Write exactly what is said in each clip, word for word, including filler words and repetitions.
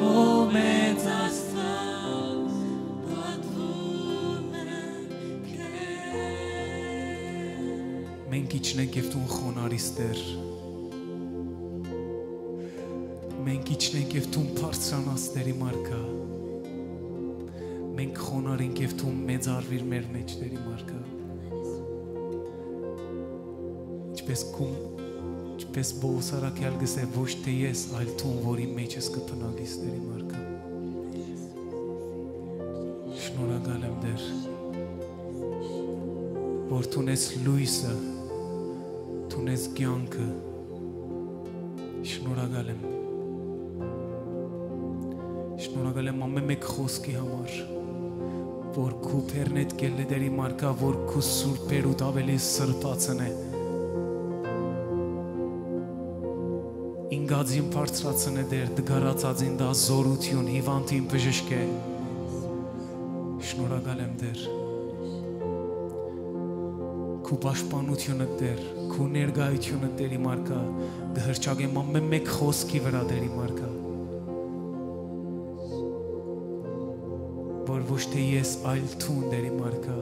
Ո մեծ Աստուած, պատուում եմ քեզ։ Մենք իջնենք եւ դուն խոնարհիս, Տէր։ Մենք իջնենք եւ դուն բարձրանաս, Տէր իմ առկայ։ Մենք խոնարհենք եւ դուն մեծարուիր մեր մէջ, Տէր իմ առկայ։ Ինչպես գում, ինչպես Պողոս առաքեալ կ'ըսէ, ոչ թէ ես, այլ դուն, որ իմ մէջս կը բնակիս, Տէր իմ առկայ։ Շնորհակալ եմ, Տէր, որ դուն ես լոյսը, դուն ես կեանքը։ Շնորհակալ եմ։ Շնորհակալ եմ ամէն մէկ խօսքի համար, որ քու բերնէդ կ'ելլէ, Տէր իմ առկայ, որ քու սուրբերուդ աւելի սրբացնէ։ Ինկածին բարձրացնէ, Տէր, տկարացածին տայ զօրութիւն, հիւանդին բժշկէ։ Շնորհակալ եմ, Տէր։ Քու պաշտպանութիւնը, Տէր, քու ներկայութիւնը, Տէր իմ առկայ, կը հռչակեմ ամէն մէկ խօսքի վրայ, Տէր իմ առկայ, որ ոչ թէ ես, այլ դուն, Տէր իմ առկայ։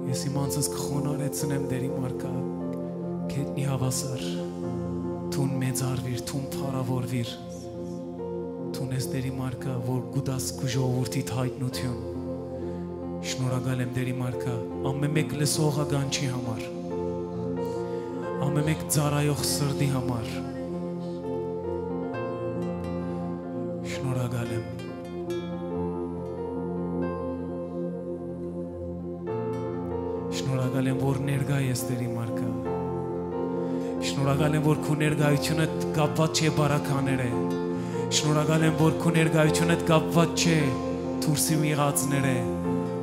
Ես իմ անձս կը խոնարհեցնեմ, Տէր իմ առկայ, գետնի հաւասար, դուն մեծարուիր, դուն փառաւորուիր, դուն ես, Տէր իմ առկայ, որ կու տաս քու ժողովուրդիդ յայտնութիւն։ Շնորհակալ եմ, Տէր իմ առկայ, ամէն մէկ լսող ականջի համար, ամէն մէկ ծառայող սրտի համար։ Շնորհակալ եմ։ Շնորհակալ եմ, որ ներկայ ես, Տէր իմ առկայ։ Շնորհակալ եմ, որ քու ներկայութիւնդ կապուած չէ բարագաներէ։ Շնորհակալ եմ, որ քու ներկայութիւնդ կապուած չէ դուրսի եղածներէ,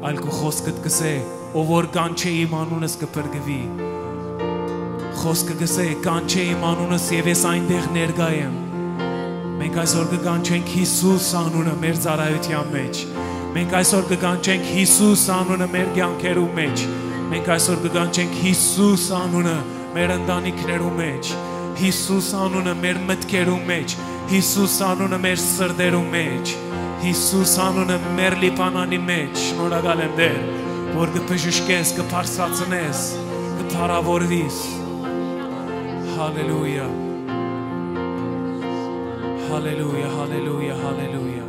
այլ քու խօսքդ կ'ըսէ, ով որ կանչէ, իմ անունս կը փրկուի։ Խօսքը կ'ըսէ, կանչէ իմ անունս, եւ ես այնտեղ ներկայ եմ։ Մենք այսօր կը կանչենք Յիսուս անունը մեր ծառայութեան մէջ։ Մենք այսօր կը կանչենք Յիսուս անունը մեր կեանքերու մէջ։ Մենք այսօր կը կանչենք Յիսուս անունը մեր ընտանիքներու մէջ, Յիսուս անունը մեր մտքերու մէջ, Յիսուս անունը մեր սրտերու մէջ, Յիսուս անունը մեր Լիբանանի մէջ։ Շնորհակալ եմ, Տէր, որ կը բժշկես, կը բարձրացնես, կը փառաւորուիս։ Հալելույա։ Հալելույա, հալելույա, հալելույա։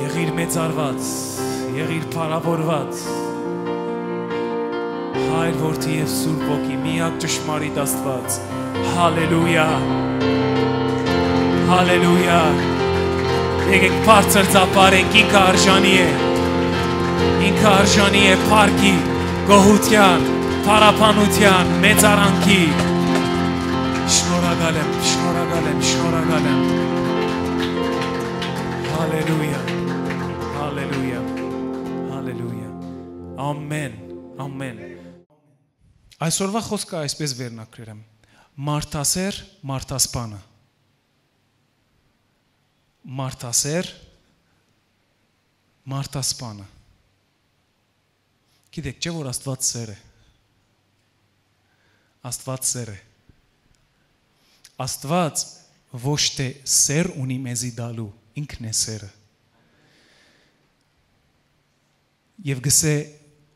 Եղիր մեծարուած, եղիր փառաւորուած, Հայր, Որդի եւ Սուրբ Ոգի, միակ ճշմարիտ Աստուած։ Հալելույա։ Հալելույա։ Եկեք բարձր ծափարենք, ինքը արժանի է։ Ինքը արժանի է փառքի, գոհութեան, փառաբանութեան, մեծարանքի։ Շնորհակալ եմ, շնորհակալ եմ, շնորհակալ եմ։ Հալելույա, հալելույա, հալելույա։ Ամեն, ամեն։ Այսօրվա խօսքը այսպես վերնագրեր եմ. մարդասեր, մարդասպանը։ Մարդասեր, մարդասպանը։ Գիտեք, չէ՞, որ Աստուած սեր է։ Աստուած սեր է։ Աստուած ոչ թէ սեր ունի մեզի տալու, ինքն է սերը։ Եւ գսէ,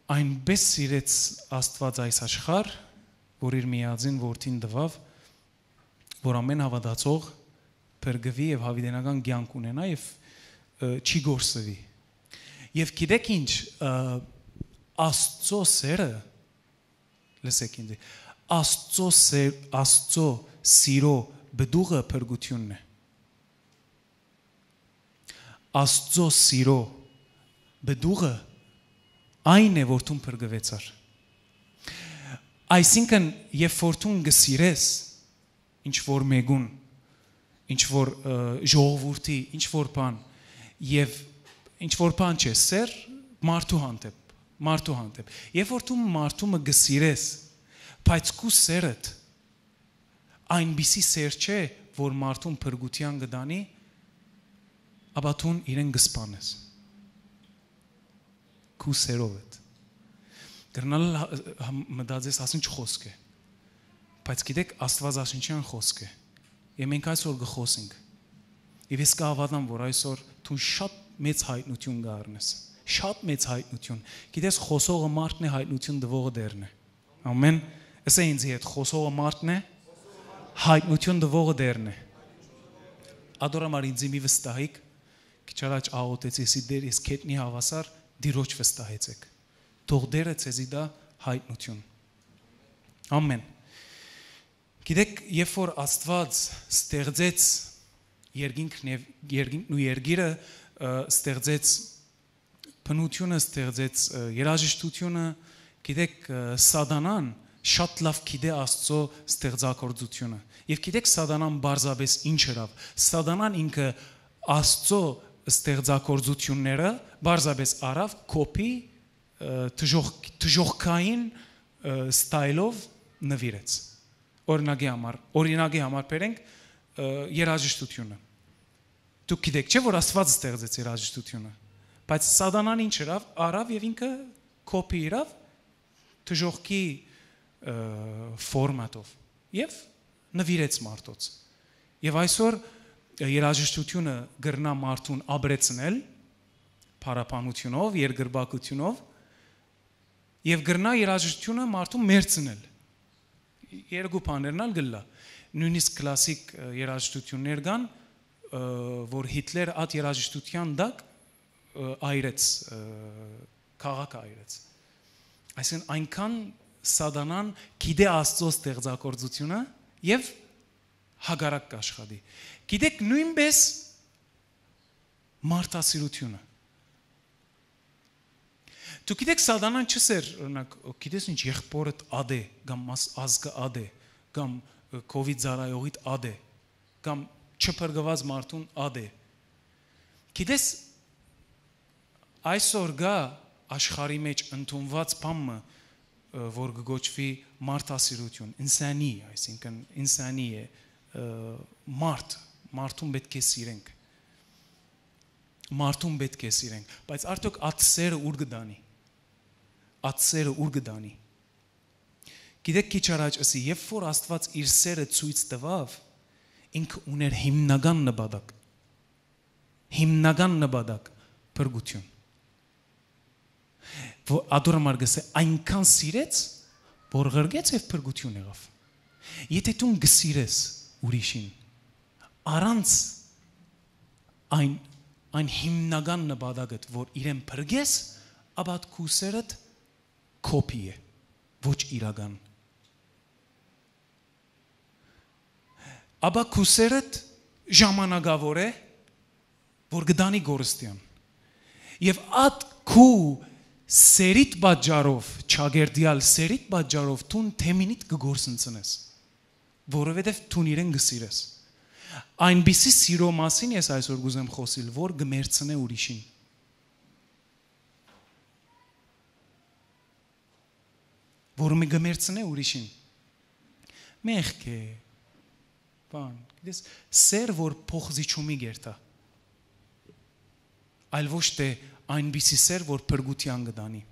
այնպէս սիրեց Աստուած այս աշխարհ, որ իր միածին որդին տուաւ, որ ամեն հաւատացող փրկուի եւ յաւիտենական կեանք ունենայ եւ, ը, չի կորսուի։ Եւ գիտեք ինչ, ը, Աստծո սերը, լսեք ինձ, Աստծո սեր-, Աստծո սիրո պտուղը փրկութիւնն է։ Աստծո սիրո պտուղը այն է, որ դուն փրկուեցար։ Այսինքն, երբ որ դուն կը սիրես ինչ որ մեկուն, ինչ որ, ը, ժողովուրդի, ինչ որ բան, եւ ինչ որ բան չէ, սեր մարդու հանդեպ, մարդու հանդեպ։ Երբ որ դու մարդու մը կը սիրես, բայց քու սերդ այնպիսի սեր չէ, որ մարդուն փրկութեան կը տանի, ապա դուն իրեն կը սպանես քու սերովդ։ Կրնալ ալ հա-, հա-, մտածես, ասին չխոսք է։ Բայց գիտեք, Աստուածաշնչեան խոսք է։ Եւ մենք այսօր կը խոսենք։ Եւ ես կհաւատամ, որ այսօր դուն շատ մեծ հայտնություն կառնես։ Շատ մեծ հայտնություն։ Գիտես, խոսողը մարդն է, հայտնություն տվողը Տերն է։ Ամեն։ Ըսե ինձի հետ, խոսողը մարդն է, հայտնություն տվողը Տերն է։ Ատոր համար ինձի մի վստահիք, քիչ առաջ աղօթեցի, եսի Տեր, ես քետնի հաւասար, Տիրոջ վստահեցեք։ Թող Տերը ձեզի տայ հայտնություն։ Ամեն։ Գիտեք, երբ որ Աստուած ստեղծեց երկինքն եւ, երկինքն ու երկիրը, ը, ստեղծեց բնությունը, ստեղծեց, ը, երաժշտությունը, գիտեք, ը, Սատանան շատ լաւ գիտէ Աստուծոյ ստեղծագործությունը։ Եւ գիտեք, Սատանան պարզապէս ինչ ըրաւ։ Սատանան ինքը Աստուծոյ ստեղծագործությունները պարզապէս առաւ, կոպի, ը, դժոխ-, դժոխքային, ը, ստայլով նուիրեց։ Օրինակի համար, օրինակի համար բերենք, ը, երաժշտությունը։ Դուք գիտեք, չէ՞, որ Աստուած ստեղծեց երաժշտությունը, բայց Սատանան ինչ ըրաւ, առաւ եւ ինքը կոպի ըրաւ դժոխքի, ը, ֆորմատով եւ նուիրեց մարդոց։ Եւ այսօր, ը, երաժշտությունը կրնայ մարդուն ապրեցնել փառաբանությունով, երկրպագությունով, եւ կրնայ երաժշտությունը մարդուն մեռցնել։ Երկու բաներն ալ կ'ըլլայ։ Նոյնիսկ կլասիկ, ը, երաժշտություններ կան, ը, որ Հիտլեր այդ երաժշտության տակ, ը, այրեց, ը, քաղաքը այրեց։ Այսինքն, այնքան Սատանան գիտէ Աստուծոյ ստեղծագործությունը եւ հակառակ կ'աշխատի։ Գիտեք, նոյնպէս մարդասիրությունը։ Դուք գիտեք, Սատանան չ'ըսեր, օրինակ, «Գիտես ինչ, եղբորդ ատ է, կամ ազ-, ազգը ատ է, կամ, ը, քովի ծառայողիդ ատ է, կամ չփրկուած մարդուն ատ է»։ Գիտես, այսօր կայ աշխարհի մէջ ընդունուած բան մը, ը, որ կը կոչուի մարդասիրություն, ինսանի, այսինքն ինսանի է, ը, մարդ, մարդուն պէտք է սիրենք։ Մարդուն պէտք է սիրենք, բայց արդյոք այդ սերը ո՞ւր կը տանի։ Այդ սերը ո՞ւր կը տանի։ Գիտեք, քիչ առաջ ըսի, երբ որ Աստուած իր սերը ցոյց տուաւ, ինքը ունէր հիմնական նպատակ։ Հիմնական նպատակ, փրկություն։ Որ ատոր համար կ'ըսէ, այնքան սիրեց, որ ղրկեց եւ փրկություն եղաւ։ Եթե դուն կը սիրես ուրիշին, առանց այն, այն հիմնական նպատակդ, որ իրեն փրկես, ապա քու սերդ կոպի է, ոչ իրական։ Ապա քու սերդ ժամանակաւոր է, որ կը տանի կորստեան։ Եւ ատ քու սերիդ պատճառով, չակերտեալ սերիդ պատճառով դուն թեմինիդ կը կորսնցնես, որովհետեւ դուն իրեն կը սիրես։ Այնպիսի սիրո մասին ես այսօր կ'ուզեմ խօսիլ, որ կը մերցնէ ուրիշին։ Որ մը կը մերցնէ ուրիշին։ Մեղք է, բան, գիտես, սեր, որ փոխզիջումի կերտայ, այլ ոչ թէ այնպիսի սեր, որ փրկութեան կը տանի։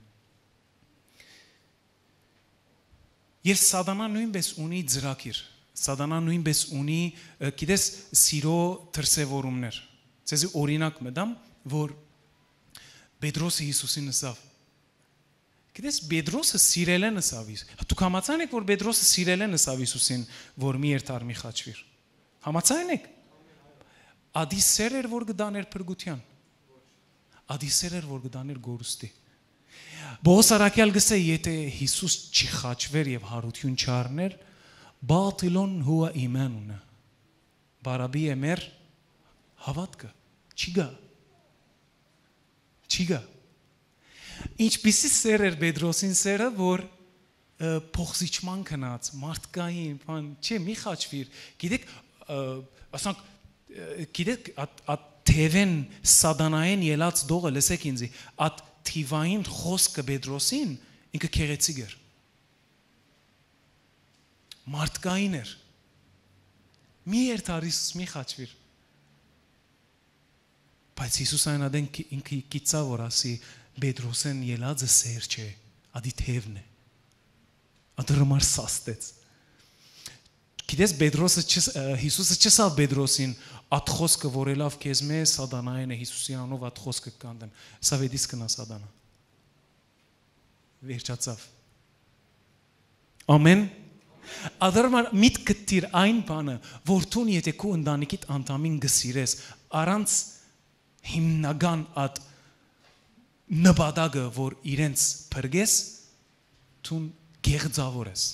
Եւ Սատանան նոյնպէս ունի ծրագիր։ Սատանան նոյնպէս ունի, ը, գիտես, սիրո դրսեւորումներ։ Ձեզի օրինակ մը տամ, որ Պետրոսը Յիսուսին ըսաւ, գիտես, Պետրոսը սիրելէն ըսաւ Յիս-, դուք համաձայն եք, որ Պետրոսը սիրելէն ըսաւ Յիսուսին, որ մի երթար, մի խաչուիր։ Համաձայն եք։ Ատի սեր էր, որ կը տաներ փրկութեան։ Ատի սեր էր, որ կը տաներ կորուստի։ Պողոս առաքյալ կ'ըսէ, եթե Յիսուս չի խաչուեր եւ յարութիւն չառներ, բատիլոն հուա իմեն ունը։ Բարաբի է մեր հաւատքը։ Չի գայ։ Չի գայ։ Ինչպիսի սեր էր Պետրոսին սերը, որ, ը, փոխզիջման գնաց, մարդկային, բան, չէ, մի խաչվիր։ Գիտեք, ը, ասանք, ը, գիտեք, ատ, ատ թևեն Սատանայեն ելած դողը, լսեք ինձի, ատ թիվային խոսքը Պետրոսին, ինքը գեղեցիկ էր։ Մարդկային էր։ Մի երթար Յիսուս, մի խաչվիր։ Բայց Յիսուս այն ատեն կի-, ինքը գիտցա, որ ասի, Պետրոսեն ելածը սեր չէ, Ատի թեւն է։ Ատը համար սաստեց։ Գիտես, Պետրոսը չս-, ը, Յիսուսը չըսաւ Պետրոսին. «Ատ խոսքը որ ելաւ քեզմէ, սատանայէն է, Յիսուսի անունով ատ խոսքը կկանդեմ»։ Սա վետիս կնա սատանա։ Վերջացաւ։ Ամեն։ Ատը համար միտքը դիր այն բանը, որ դուն եթե քու ընտանիքիդ անդամին կը սիրես, առանց հիմնական ատ նպատակը, որ իրենց փրկես, դուն գեղձաւոր ես։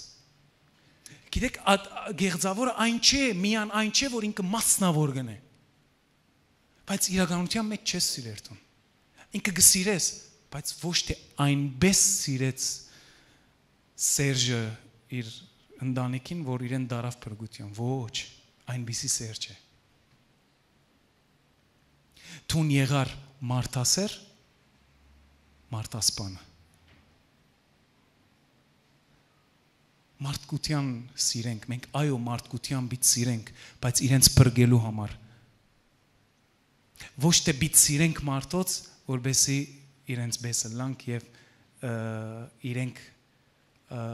Գիտեք, ատ, գեղձաւորը այն չէ, միան այն չէ, որ ինքը մասնաւոր կնէ, բայց իրականության մեջ չես սիրեր դուն։ Ինքը կը սիրես, բայց ոչ թե այնպես սիրեց Սերժը իր ընտանիքին, որ իրեն դարաւ փրկության։ Ոչ, այնպիսի սեր չէ։ Դուն եղար մարդասեր, մարդասպանը։ Մարդկության սիրենք, մենք, այո, մարդկության պիտ սիրենք, բայց իրենց փրկելու համար։ Ոչ թե պիտ սիրենք մարդոց, որպեսզի իրենց պէս ըլլանք եւ, ը, իրենք, ը,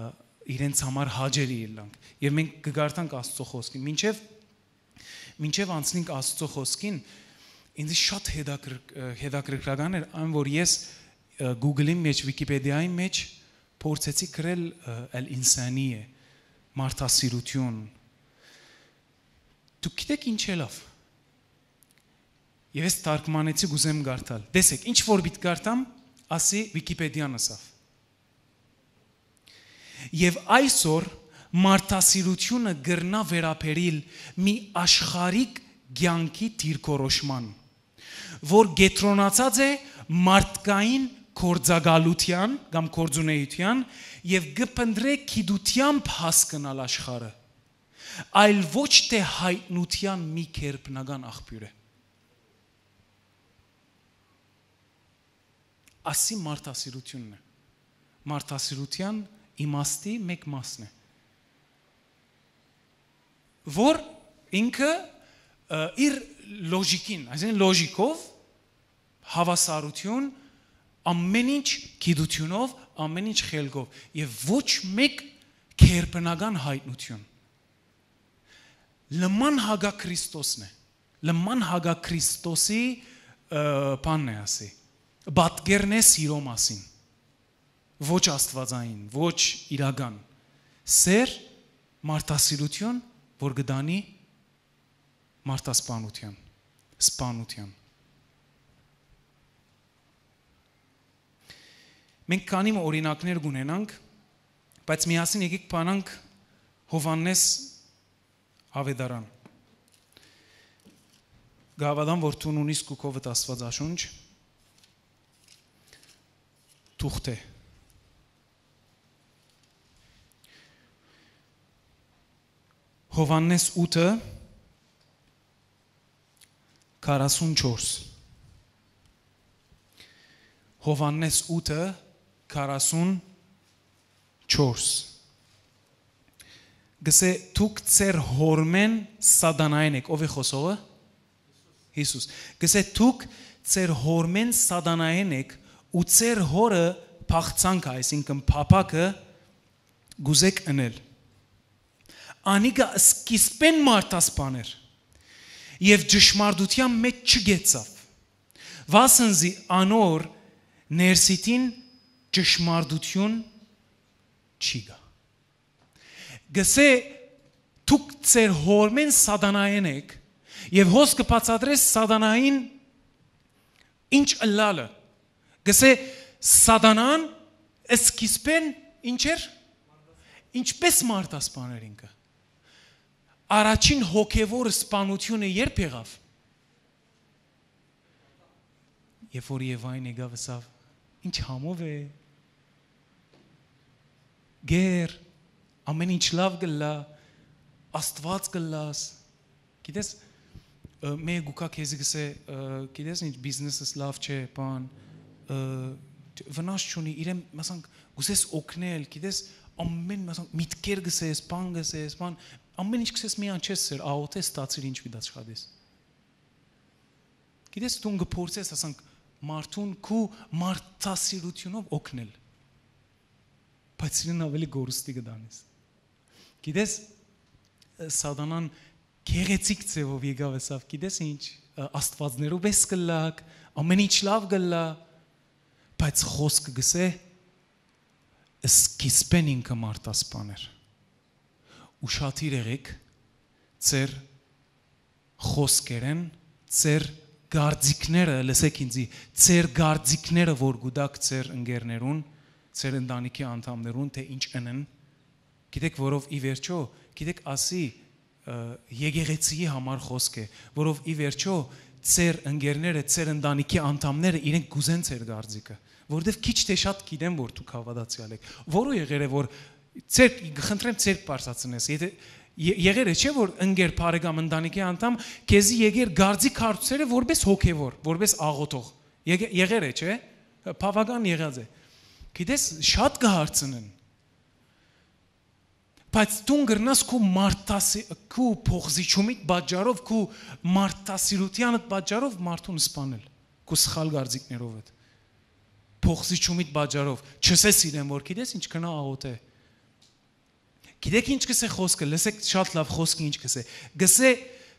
իրենց համար հաճելի ըլլանք։ Եւ մենք կը կարդանք Աստծո խոսքին։ Մինչեւ, մինչեւ անցնենք Աստծո խոսքին, ինձ շատ հետաքրք-, ը, հետաքրքրական էր այն, որ ես, ը, Google-ի մեջ, Wikipedia-ի մեջ փորձեցի գրել, ը, «Ալ-ինսանիյե», մարդասիրություն։ Դուք գիտեք ինչ ելաւ։ Եւ ես թարգմանեցի, կ'ուզեմ կարդալ։ Տեսեք, ինչ որ պիտի կարդամ, ասի Wikipedia-ն ըսաւ։ Եւ այսօր մարդասիրությունը կրնայ վերաբերիլ մի աշխարհիկ կեանքի դիրքորոշման, որ կեդրոնացած է մարդկային գործակալութեան կամ գործունեութեան եւ կը փնտռէ գիտությամբ հասկնալ աշխարհը, այլ ոչ թե հայտնութեան մի գերբնական աղբիւր է։ Ասի մարդասիրությունն է։ Մարդասիրության իմաստի մէկ մասն է, որ ինքը, ը, իր լոժիկին, այսինքն լոժիկով, հավասարություն, ամեն ինչ գիտությունով, ամեն ինչ խելքով եւ ոչ մէկ գերբնական հայտնություն։ Լման հակա Քրիստոսն է։ Լման հակա Քրիստոսի, ը, բանն է, ասի, պատկերն է սիրո մասին։ Ոչ աստվածային, ոչ իրական։ Սեր, մարդասիրություն, որ կը տանի մարդասպանության, սպանության։ Մենք քանի մը օրինակներ կունենանք, բայց միասին եկեք փանանք Յովհաննէս Աւետարան։ Կհաւատամ, որ դուն ունիս քու քովդ Աստուածաշունչ, թուղթ է։ Յովհաննէս ութը, քառասուն չորս։ Յովհաննէս ութը, քառասուն չորս։ Գսե, դուք ձեր հորմէն սատանայէն էք։ Ո՞վ է խօսողը։ Յիսուս։ Գսե, դուք ձեր հորմէն սատանայէն էք ու ձեր հորը փախցանքը, այսինքն փափաքը, կուզէք ընել։ Անիկա սկիզբէն մարդասպան էր եւ ճշմարտության մեջ չգեցաւ, վասն զի անոր ներսիտին ճշմարտություն չի գա։ Գսե, դուք ձեր հորմէն սատանայէն էք, եւ հոս կը բացատրես սատանային ինչ ըլլալը։ Գսե, սատանան սկիզբէն ինչ էր, ինչպես մարդասպան էր ինքը։ Առաջին հոգեվոր սպանությունը երբ եղաւ։ Երբ որ Եվային եկաւ, ըսաւ. «Ինչ համով է, գեր, ամեն ինչ լաւ կ'ըլլայ, Աստուած կ'ըլլաս»։ Գիտես, ը, մէկ ու քա քեզի գսե, ը, գիտես ինչ, բիզնեսս լաւ չէ, բան, ը, վնաս չունի, իրեն, մասանք, գուսես օգնել, գիտես, ամեն, մասանք, միտքեր գսես, բան գսես, բան, ամեն ինչ գսես, միան չես սեր, աղոթես, ստացիր ինչ պիտի աշխատես։ Գիտես, դուն կը փորձես, ասանք, մարդուն քու մարդասիրությունով օգնել։ Բայց իրեն աւելի կորուստի կը տանես։ Գիտես, սատանան գեղեցիկ ձևով եկաւ, ըսաւ, «Գիտես ինչ, աստուածներու պէս կ'ըլլաք, ամէն ինչ լաւ կ'ըլլայ», բայց խօսքը կ'ըսէ, սկիզբէն ինքը մարդասպան էր։ Ուշադիր եղէք ձեր խօսքերէն, ձեր կարծիքները, լսէք ինձի, ձեր կարծիքները որ կու տաք ձեր ընկերներուն, ձեր ընտանիքի անդամներուն, թէ ինչ ընեն, գիտեք, որով ի վերջոյ, գիտեք, ասի, ը, եկեղեցիի համար խօսք է, որով ի վերջոյ ձեր ընկերները, ձեր ընտանիքի անդամները իրենք կ'ուզեն ձեր կարծիքը, որովհետեւ քիչ թէ շատ գիտեմ որ դուք հաւատացեալ էք։ Որո եղեր է որ ձեր, խնդրեմ, ձեր բարձրացնես, եթե ե-, եղեր է, չէ՞, որ ընկեր, բարեկամ, ընտանիքի անդամ քեզի եկեր կարծիք հարցուցերը որպես հոգեվոր, որպես աղոթող։ Եկե-, եղեր է, չէ՞։ Բաւական եղած է։ Գիտես, շատ կը հարցնեն։ Բայց դուն կրնաս քու մարդասի-, քու փոխզիջումիդ պատճառով, քու մարդասիրութեանդ պատճառով մարդուն սպանել, քու սխալ կարծիքներովդ, փոխզիջումիդ պատճառով, չսես իրեն որ գիտես ինչ, գնա աղոթէ։ Գիտեք ինչ կ'ըսէ խօսքը, լսեք շատ լաւ խօսքը ինչ կ'ըսէ։ Կ'ըսէ,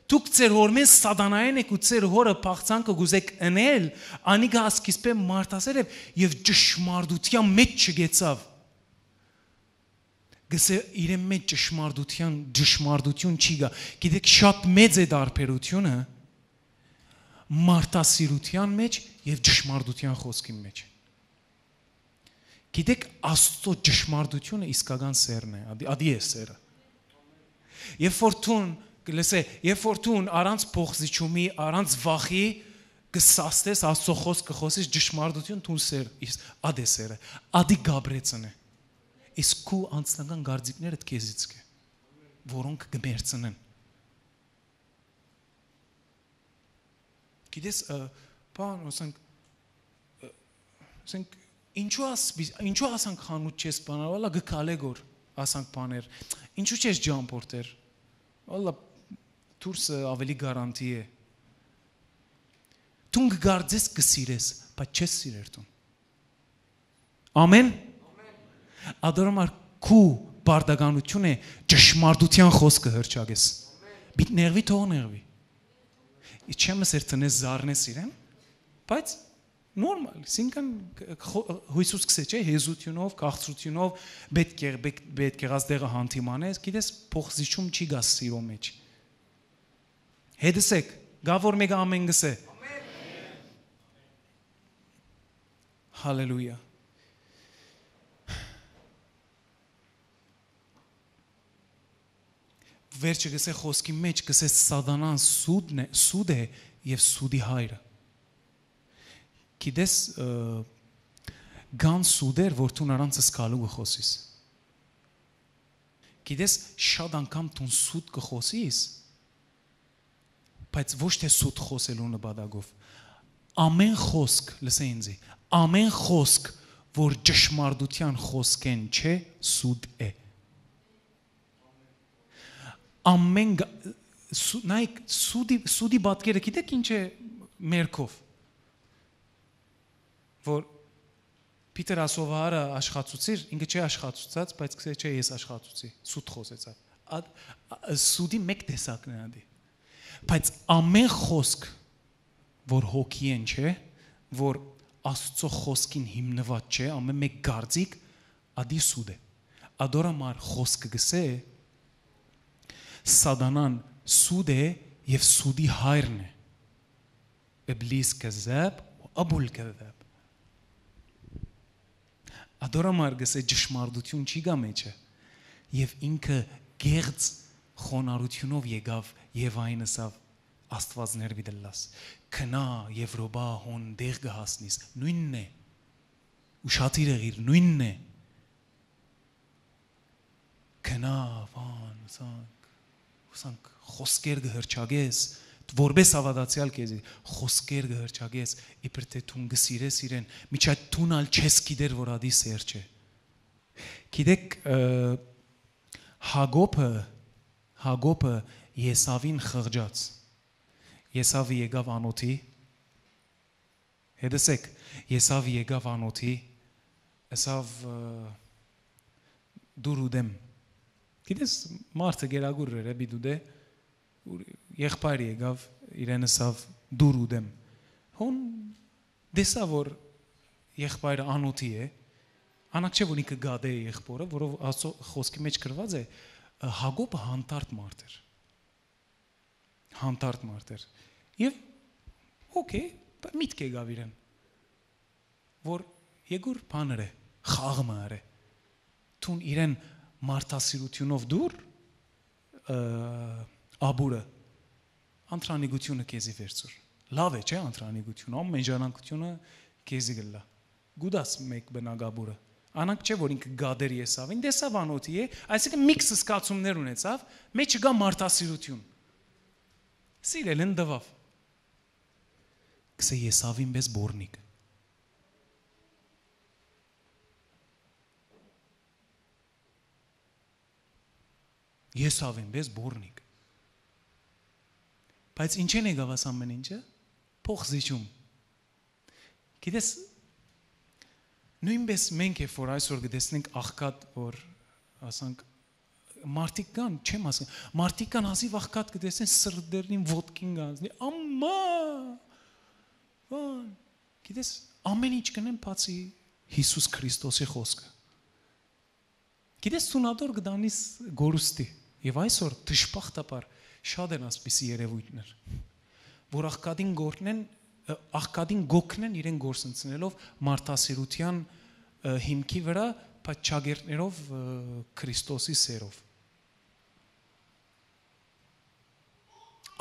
«Դուք ձեր հօրմէն սատանայէն էք ու ձեր հօրը փախցանքը կ'ուզէք ընել, անիկա սկիզբէն մարդասեր էր եւ ճշմարտութեան մէջ չգեցաւ»։ Կ'ըսէ, իրեն մէջ ճշմարտութեան, ճշմարտություն չի գա։ Գիտեք, շատ մեծ է տարբերությունը մարդասիրութեան մէջ եւ ճշմարտութեան խօսքին մէջ։ Գիտեք, Աստծո ճշմարտությունը իսկական սերն է, ադի, ադի է սերը։ Երբ որ դուն, լսե, երբ որ դուն առանց փոխզիջումի, առանց վախի կը սաստես Աստծո խօսքը, խօսես ճշմարտություն, դուն սեր, իս-, ադի է սերը, ադի գաբրեցն է։ Իսկ քու անձնական կարծիքներդ քեզից կը, որոնք կը մերցնեն։ Գիտես, ը, բան, ասենք, ը, ասենք, ինչու աս-, ինչու ասանք խանութ չես բանալ, վալա գկալե գոր, ասանք բաներ, ինչու չես ճամփորդեր, վալա դուրսը ավելի գարանտի է։ Դուն կգարձես, կսիրես, բայց չես սիրեր դուն։ Ամեն։ Ադոր համար քու պարտականություն է ճշմարտության խոսքը հրճակես։ Պիտ նեղվի, թող նեղվի։ Ի չեմ ասեր տնես զարնես իրեն, բայց նորմալ, սինքան խո-, հույսուց քսե չէ, հեզությունով, քաղցրությունով պետք է, պետք, պետք եղած դեղը հանդիմանես, գիտես, փոխզիջում չի գա սիրո մեջ։ Հետս եք, գա որ մեկը ամեն գսե։ Հալելույա։ Վերջը գսե խոսքի մեջ, գսե սատանան սուդն է, սուդ է և սուդի հայրը։ Գիտես, ը, կան սուդեր, որ դուն առանց սկալու կը խոսիս։ Գիտես, շատ անգամ դուն սուտ կը խոսիս, բայց ոչ թե սուտ խոսելու նպատակով։ Ամեն խոսք, լսե ինձի, ամեն խոսք, որ ճշմարտության խոսքեն չէ, սուտ է։ Ամեն գ-, սու-, նայեք, սուդի, սուդի պատկերը գիտեք ինչ է մերքով, որ Պիտեր ասովհարը աշխատուցիր, ինքը չէ աշխատուցած, բայց գսե չէ, ես աշխատուցի, սուտ խոսեցաւ։ Ա-, ա-, սուդի մեկ տեսակն է ադի։ Բայց ամեն խոսք, որ հոգի են, չէ, որ Աստծո խոսքին հիմնված չէ, ամեն մեկ կարծիք, ադի սուտ է։ Ադոր համար խոսքը գսե, սատանան սուտ է և սուդի հայրն է։ Իբլիս քեզեբ, աբուլ քեզեբ։ Ադոր համար գսե ճշմարտություն չի գա մեջը, և ինքը գեղձ խոնարհությունով եկաւ և այն ըսաւ, «Աստվածներ պիտի լաս, քնա Եվրոպա հոն դեղ կը հասնիս», նույնն է, ուշադիր եղիր, նույնն է։ Քնա, վան, ուսանք, ուսանք, խոսքեր կը հրճակես, որպես հաւատացեալ քեզի, խոսքեր կը հրճակես, իբր թէ դուն կը սիրես իրեն, միջա դուն ալ չես գիտեր, որ ադի սեր չէ։ Գիտեք, ը, Հակոբը, Հակոբը Եսավին խղճաց։ Եսավը եկաւ անոթի, Հետս եք, Եսաւ եկաւ անոթի, ըսաւ, ը, դուր ուտեմ։ Գիտես, մարդը գերագուր էր, պիտի ուտէ, ուրի-, եղբայրը եկաւ, իրեն ըսաւ, «Դուր ուտեմ»։ Հոն դեսա, որ եղբայրը անօթի է, անակ չէ, որ ինքը գատէ է եղբորը, որով Աստծո խօսքի մեջ գրուած է, ը, Յակոբը հանդարտ մարդ էր։ Հանդարտ մարդ էր։ Եւ, օքեյ, բ-, միտք եկաւ իրեն, որ Եգուր բան ըրէ, խաղ մը ըրէ։ Դուն իրեն մարդասիրութիւնով դուր, ը, աբուրը, անտրանիկութիւնը քեզի վերցուր։ Լաւ է, չէ՞, անտրանիկութիւնը, ամեն ժառանգութիւնը քեզի կ'ըլլայ։ Գուտաս մէկ բնակաբուրը։ Անակ չէ, որ ինքը գատեր Եսաւին, դեսաւ անօթի է, այսինքն միքս զգացումներ ունեցաւ, մեջը կայ մարդասիրութիւն։ Սիրելին տուաւ։ Կսե Եսաւին պէս պոռնիկ։ Եսաւին պէս պոռնիկ։ Բայց ինչեն եկաւ աս ամեն ինչը։ Փոխզիջում։ Գիտես, նոյնպէս մենք է, որ այսօր կը տեսնենք աղքատ, որ, ասանք, մարդիկ կան, չեմ ասի, մարդիկ կան հազիւ աղքատ կը տեսնեն, սրտերնին ոտքին կան, ասի, «Ամա, բան», գիտես, ամեն ինչ կ'ընեն, բացի Յիսուս Քրիստոսի խօսքը։ Գիտես, դուն ատոր կը տանիս կորուստի։ Եւ այսօր, դժբախտաբար, շատ են ասպիսի երեւոյթներ, որ աղքատին կ'օգնեն, ը, աղքատին կ'օգնեն իրեն կորսնցնելով մարդասիրութեան, ը, հիմքի վրայ, բայց չակերտներով, ը, Քրիստոսի սերով։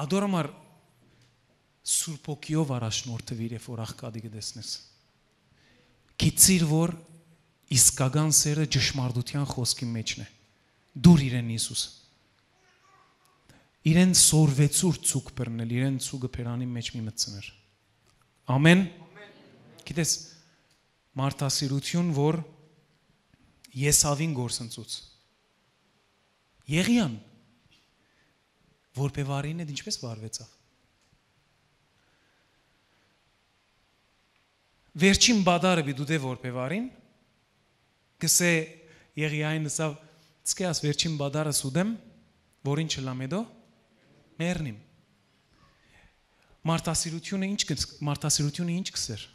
Ատոր համար Սուրբ Հոգիով առաջնորդուիր, երբ որ աղքատի կը տեսնես։ Գիտցիր, որ իսկական սերը ճշմարտութեան խօսքի մէջն է։ Դուր իրեն Յիսուս։ Իրեն սորվեցուր ցուկ բռնել, իրեն ցուկը բերանի մեջ մի մտցներ։ Ամեն։ Գիտես, մարդասիրութիւն, որ Եսաւին կորսնցուց։ Եղիան, որբեւարին հետ ինչպէս վարուեցաւ։ Վերջին պատառը պիտի դե որբեւարին, կսե Եղիային ըսաւ, «Ցկե աս վերջին պատառը սուտեմ, որ ինչ ըլլամ հետո, մեռնիմ»։ Մարդասիրութիւնը ինչ կս-, մարդասիրութիւնը ինչ կսեր։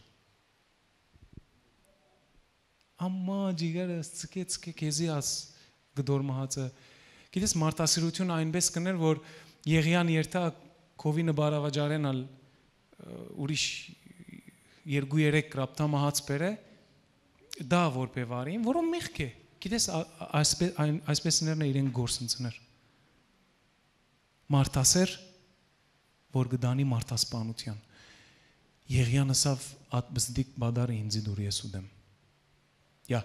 Ամա ջիգարս, ցկե, ցկե քեզի աս կտոր մահացը։ Գիտես, մարդասիրությունը այնպես կներ, որ Եղիան երթա քովինը բարավաճարեն ալ, ը, ուրիշ երկու երեք կրապտա մահաց բերէ, դա որբեւարին, որով մեղք է։ Գիտես, ա-, ա-, այսպե-, այն, այսպեսներն է իրեն գործընծներ։ Մարդասեր, որ կը տանի մարդասպանութեան։ Եղիան ըսաւ, «Ատ բզդիկ պատառը ինձի դուր ես ուտեմ»։ Յա։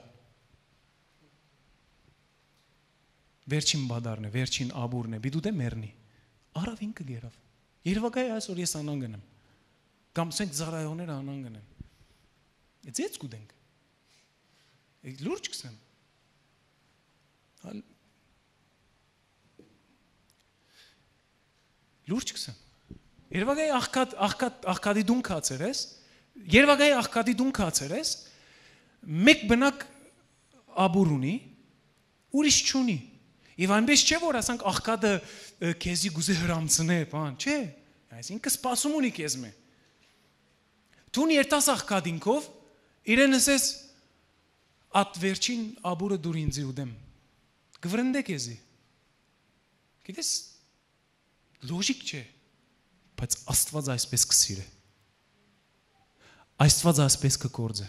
Վերջին պատառն է, վերջին աբուրն է, պիտի դե մեռնի։ Արաւ ինքը գերաւ։ Երևակայ այսօր ես անան գնեմ։ Կամ սենք զարայողները անան գնեն։ Ձեծ կուտենք։ Լուրջ կսեմ։ Ալ-, լուրջ կսեմ։ Երևակայ աղքատ, աղքատ, աղքատի դուն կացեր ես, երևակայ աղքատի դուն կացեր ես, մեկ բնակ աբուր ունի, ուրիշ չունի։ Եվ այնպես չէ, որ ասանք աղքատը, ը, քեզի գուզե հրամցնե, բան, չէ։ Այսինքն սպասում ունի քեզ մե։ Դուն երթաս աղքատինքով, իրեն ասես, «Ատ վերջին աբուրը դուր ինձի ուտեմ»։ Կվրընդե քեզի։ Գիտես, լոժիկ չէ, բայց Աստված այսպես կսիրե։ Աստված այսպես կկործե։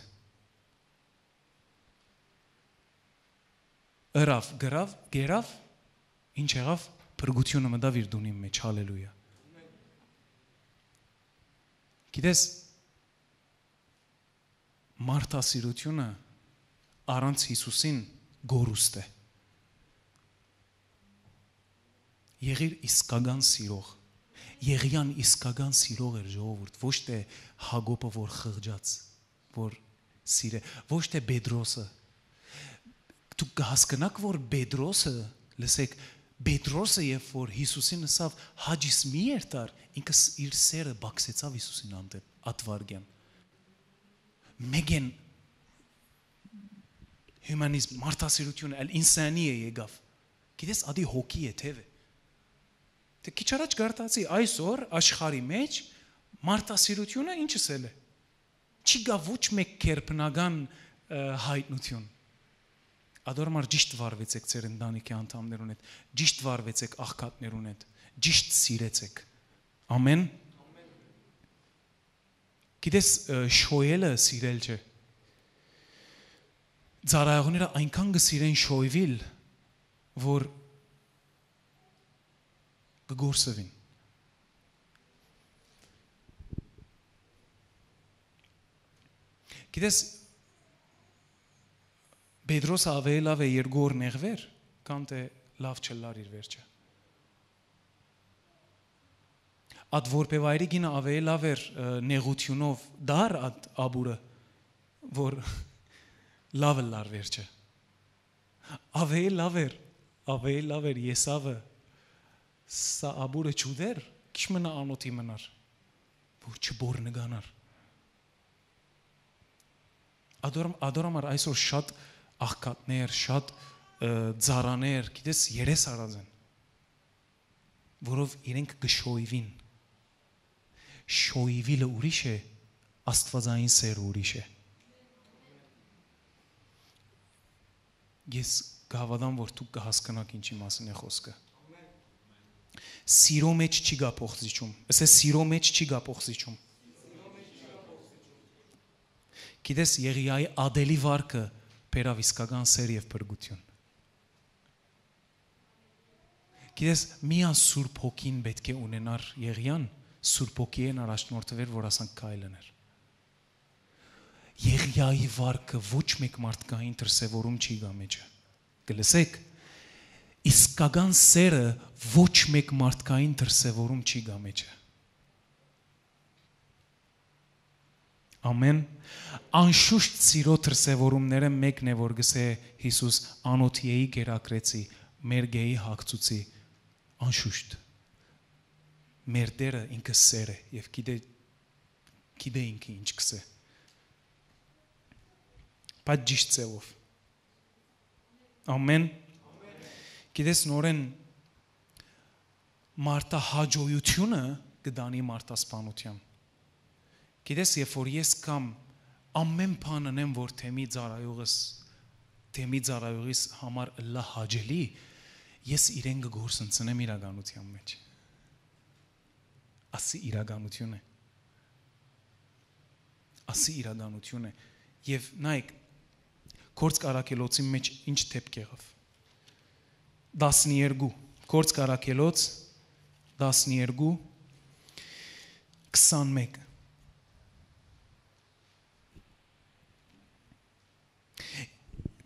Ըրավ, գրավ, գերավ, ինչ եղավ, փրկությունը մտավ իր դունին մեջ, հալելույա։ Գիտես, մարդասիրությունը առանց Յիսուսին գորուստ է։ Եղիր իսկական սիրող։ Եղիան իսկական սիրող էր, ժողովուրդ, ոչ թե Յակոբը, որ խղճաց, որ սիրե, ոչ թե Պետրոսը։ Դուք կհասկնաք, որ Պետրոսը, լսեք, Պետրոսը, երբ որ Յիսուսին ըսաւ, «Հաճիս մի երթար», ինքը ս-, իր սերը բացեցաւ Յիսուսին հանդէպ, ատվարգյան։ Մեկեն հիւմանիզմ, մարդասիրութիւնը, ալ ինսանի է եկաւ։ Գիտես, ադի հոգի է, թեւ է։ Դե քիչ առաջ կարդացի, այսօր աշխարհի մէջ մարդասիրութիւնը ինչ ըսել է։ Չի գա ոչ մէկ գերբնական, ը, յայտնութիւն։ Ադոր համար ճիշտ վարուեցեք ձեր ընտանիքի անդամներուն հետ, ճիշտ վարուեցեք աղքատներուն հետ, ճիշտ սիրեցեք։ Ամեն։ Գիտես, ը, շոյելը սիրել չէ։ Ծառայողները այնքան կը սիրեն շոյվել, որ կը գործուին։ Գիտես, Պետրոսը աւելի լաւ է երկու օր նեղուեր, քան թէ լաւ չըլլար իր վերջը։ Ատ որբեւայրի կինը աւելի լաւ էր, ը, նեղութիւնով դար ատ աբուրը, որ լաւ ըլլար վերջը։ Աւելի լաւ էր, աւելի լաւ էր Եսավը սա աբուրը չուտեր, քիչ մնա անօթի մնար, որ չբոռնկանար։ Ադոր, ադոր համար այսօր շատ աղքատներ, շատ, ը, ծառաներ, գիտես, երես առած են, որով իրենք կը շոյվին։ Շոյվիլը ուրիշ է, աստվածային սերը ուրիշ է։ Ես կհաւատամ, որ դուք կը հասկնաք ինչի մասին է խօսքը։ Սիրո մեջ չի գա փոխզիջում։ Ասե, սիրո մեջ չի գա փոխզիջում։ Գիտես, Եղիայի ադելի վարկը բերաւ իսկական սեր եւ փրկութիւն։ Գիտես, միան Սուրբ Հոգին պէտք է ունենար Եղիան, Սուրբ Հոգիէն առաջնորդուեր, որ ասանք քայլըներ։ Եղիայի վարկը ոչ մէկ մարդկային դրսեւորում չի գա մեջը։ Կը լսեք, իսկական սերը ոչ մէկ մարդկային դրսեւորում չի գա մեջը։ Ամեն։ Անշուշտ սիրո դրսեւորումները մեկն է, որ գսե Յիսուս. «Անօթիեի կերակրեցի, մերկեի հագցուցի»։ Անշուշտ։ Մեր Տերը ինքը սեր է եւ գիտե, գիտե ինքը ինչ գսե։ Բայց ճիշտ ձևով։ Ամեն։ Գիտես, նորեն մարդահաճոյութիւնը կը տանի մարդասպանութեան։ Գիտես, երբ որ ես կամ ամեն բան ընեմ, որ թեմի ծառայողս, թեմի ծառայողիս համար ըլլայ հաճելի, ես իրեն կը գործընծնեմ իրականութեան մեջ։ Ասի իրականութիւն է։ Ասի իրականութիւն է։ Եւ նայեք, Գործք Առաքելոցի մեջ ինչ դէպք եղաւ։ Տասներկու, Գործք Առաքելոց, տասներկու, քսանմէկ։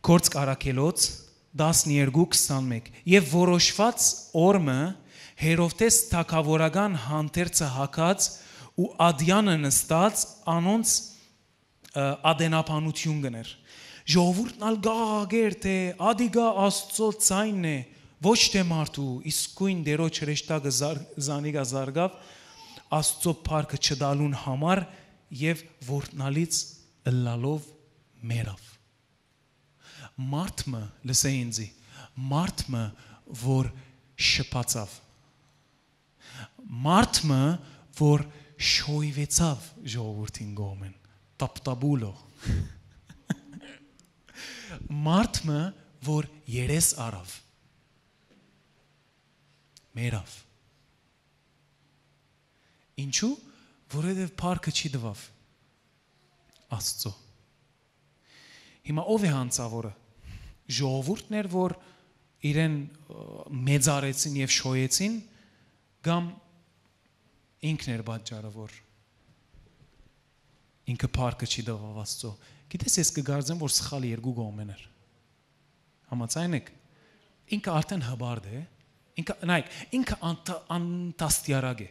Գործք Առաքելոց, տասներկու քսանմէկ։ Եւ որոշուած օր մը Հերովդէս թագաւորական հանդերձը հագած ու ատեանը նստած անոնց, ը, ատենաբանութիւն կ'ընէր։ Ժողովուրդն ալ կ'աղաղակէր թէ. «Ատիկա Աստուծոյ ձայնն է, ոչ թէ մարդու»։ Իսկոյն Տէրոջ հրեշտակը զար-, զանիկա զարկաւ Աստուծոյ փառքը չտալուն համար եւ որթնալից ըլլալով մեռաւ։ Մարդ մը, լսէ ինձի, մարդ մը, որ շփացաւ, մարդ մը, որ շոյվեցաւ ժողովուրդին կողմէն, տապտապուլո, մարդ մը, որ երես առաւ, մեռաւ։ Ինչու՞։ Որովհետեւ փառքը չի տուաւ Աստծո։ Հիմա ո՞վ է հանցաւորը։ Ժողովուրդն էր, որ իրեն, ը, մեծարեցին եւ շոյեցին, կամ ինքն էր պատճառը, որ ինքը փառքը չի տուաւ Աստծո։ Գիտես, ես կը կարծեմ, որ սխալ երկու կողմէն էր։ Համաձայն եք։ Ինքը արդեն հպարտ է, ինքը, նայեք, ինքը անտա-, անտաստիարակ է։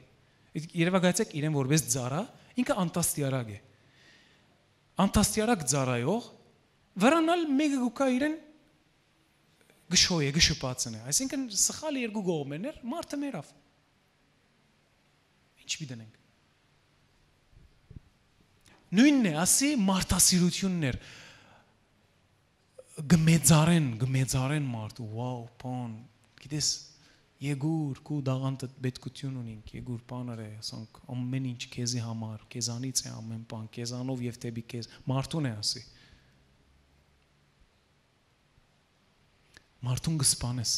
Երևակայեցեք իրեն որպես ծառա, ինքը անտաստիարակ է։ Անտաստիարակ ծառայող, վրան ալ մէկը կու գայ իրեն կը շոյ է, կը շփացնէ։ Այսինքն, սխալ երկու կողմէն էր, մարդը մեռաւ։ Ինչ պիտի դնենք։ Նոյնն է, ասի, մարդասիրութիւնն էր։ կը մեծարեն, կը մեծարեն մարդու, wow, բան, գիտես, եկուր, քու դաղանդ պետքութիւն ունինք, եկուր, բաներ է, ասանք, ամեն ինչ քեզի համար, քեզանից է ամեն բան, քեզանով եւ դէպի քեզ, մարդուն է ասի։ Մարդուն կը սպանես։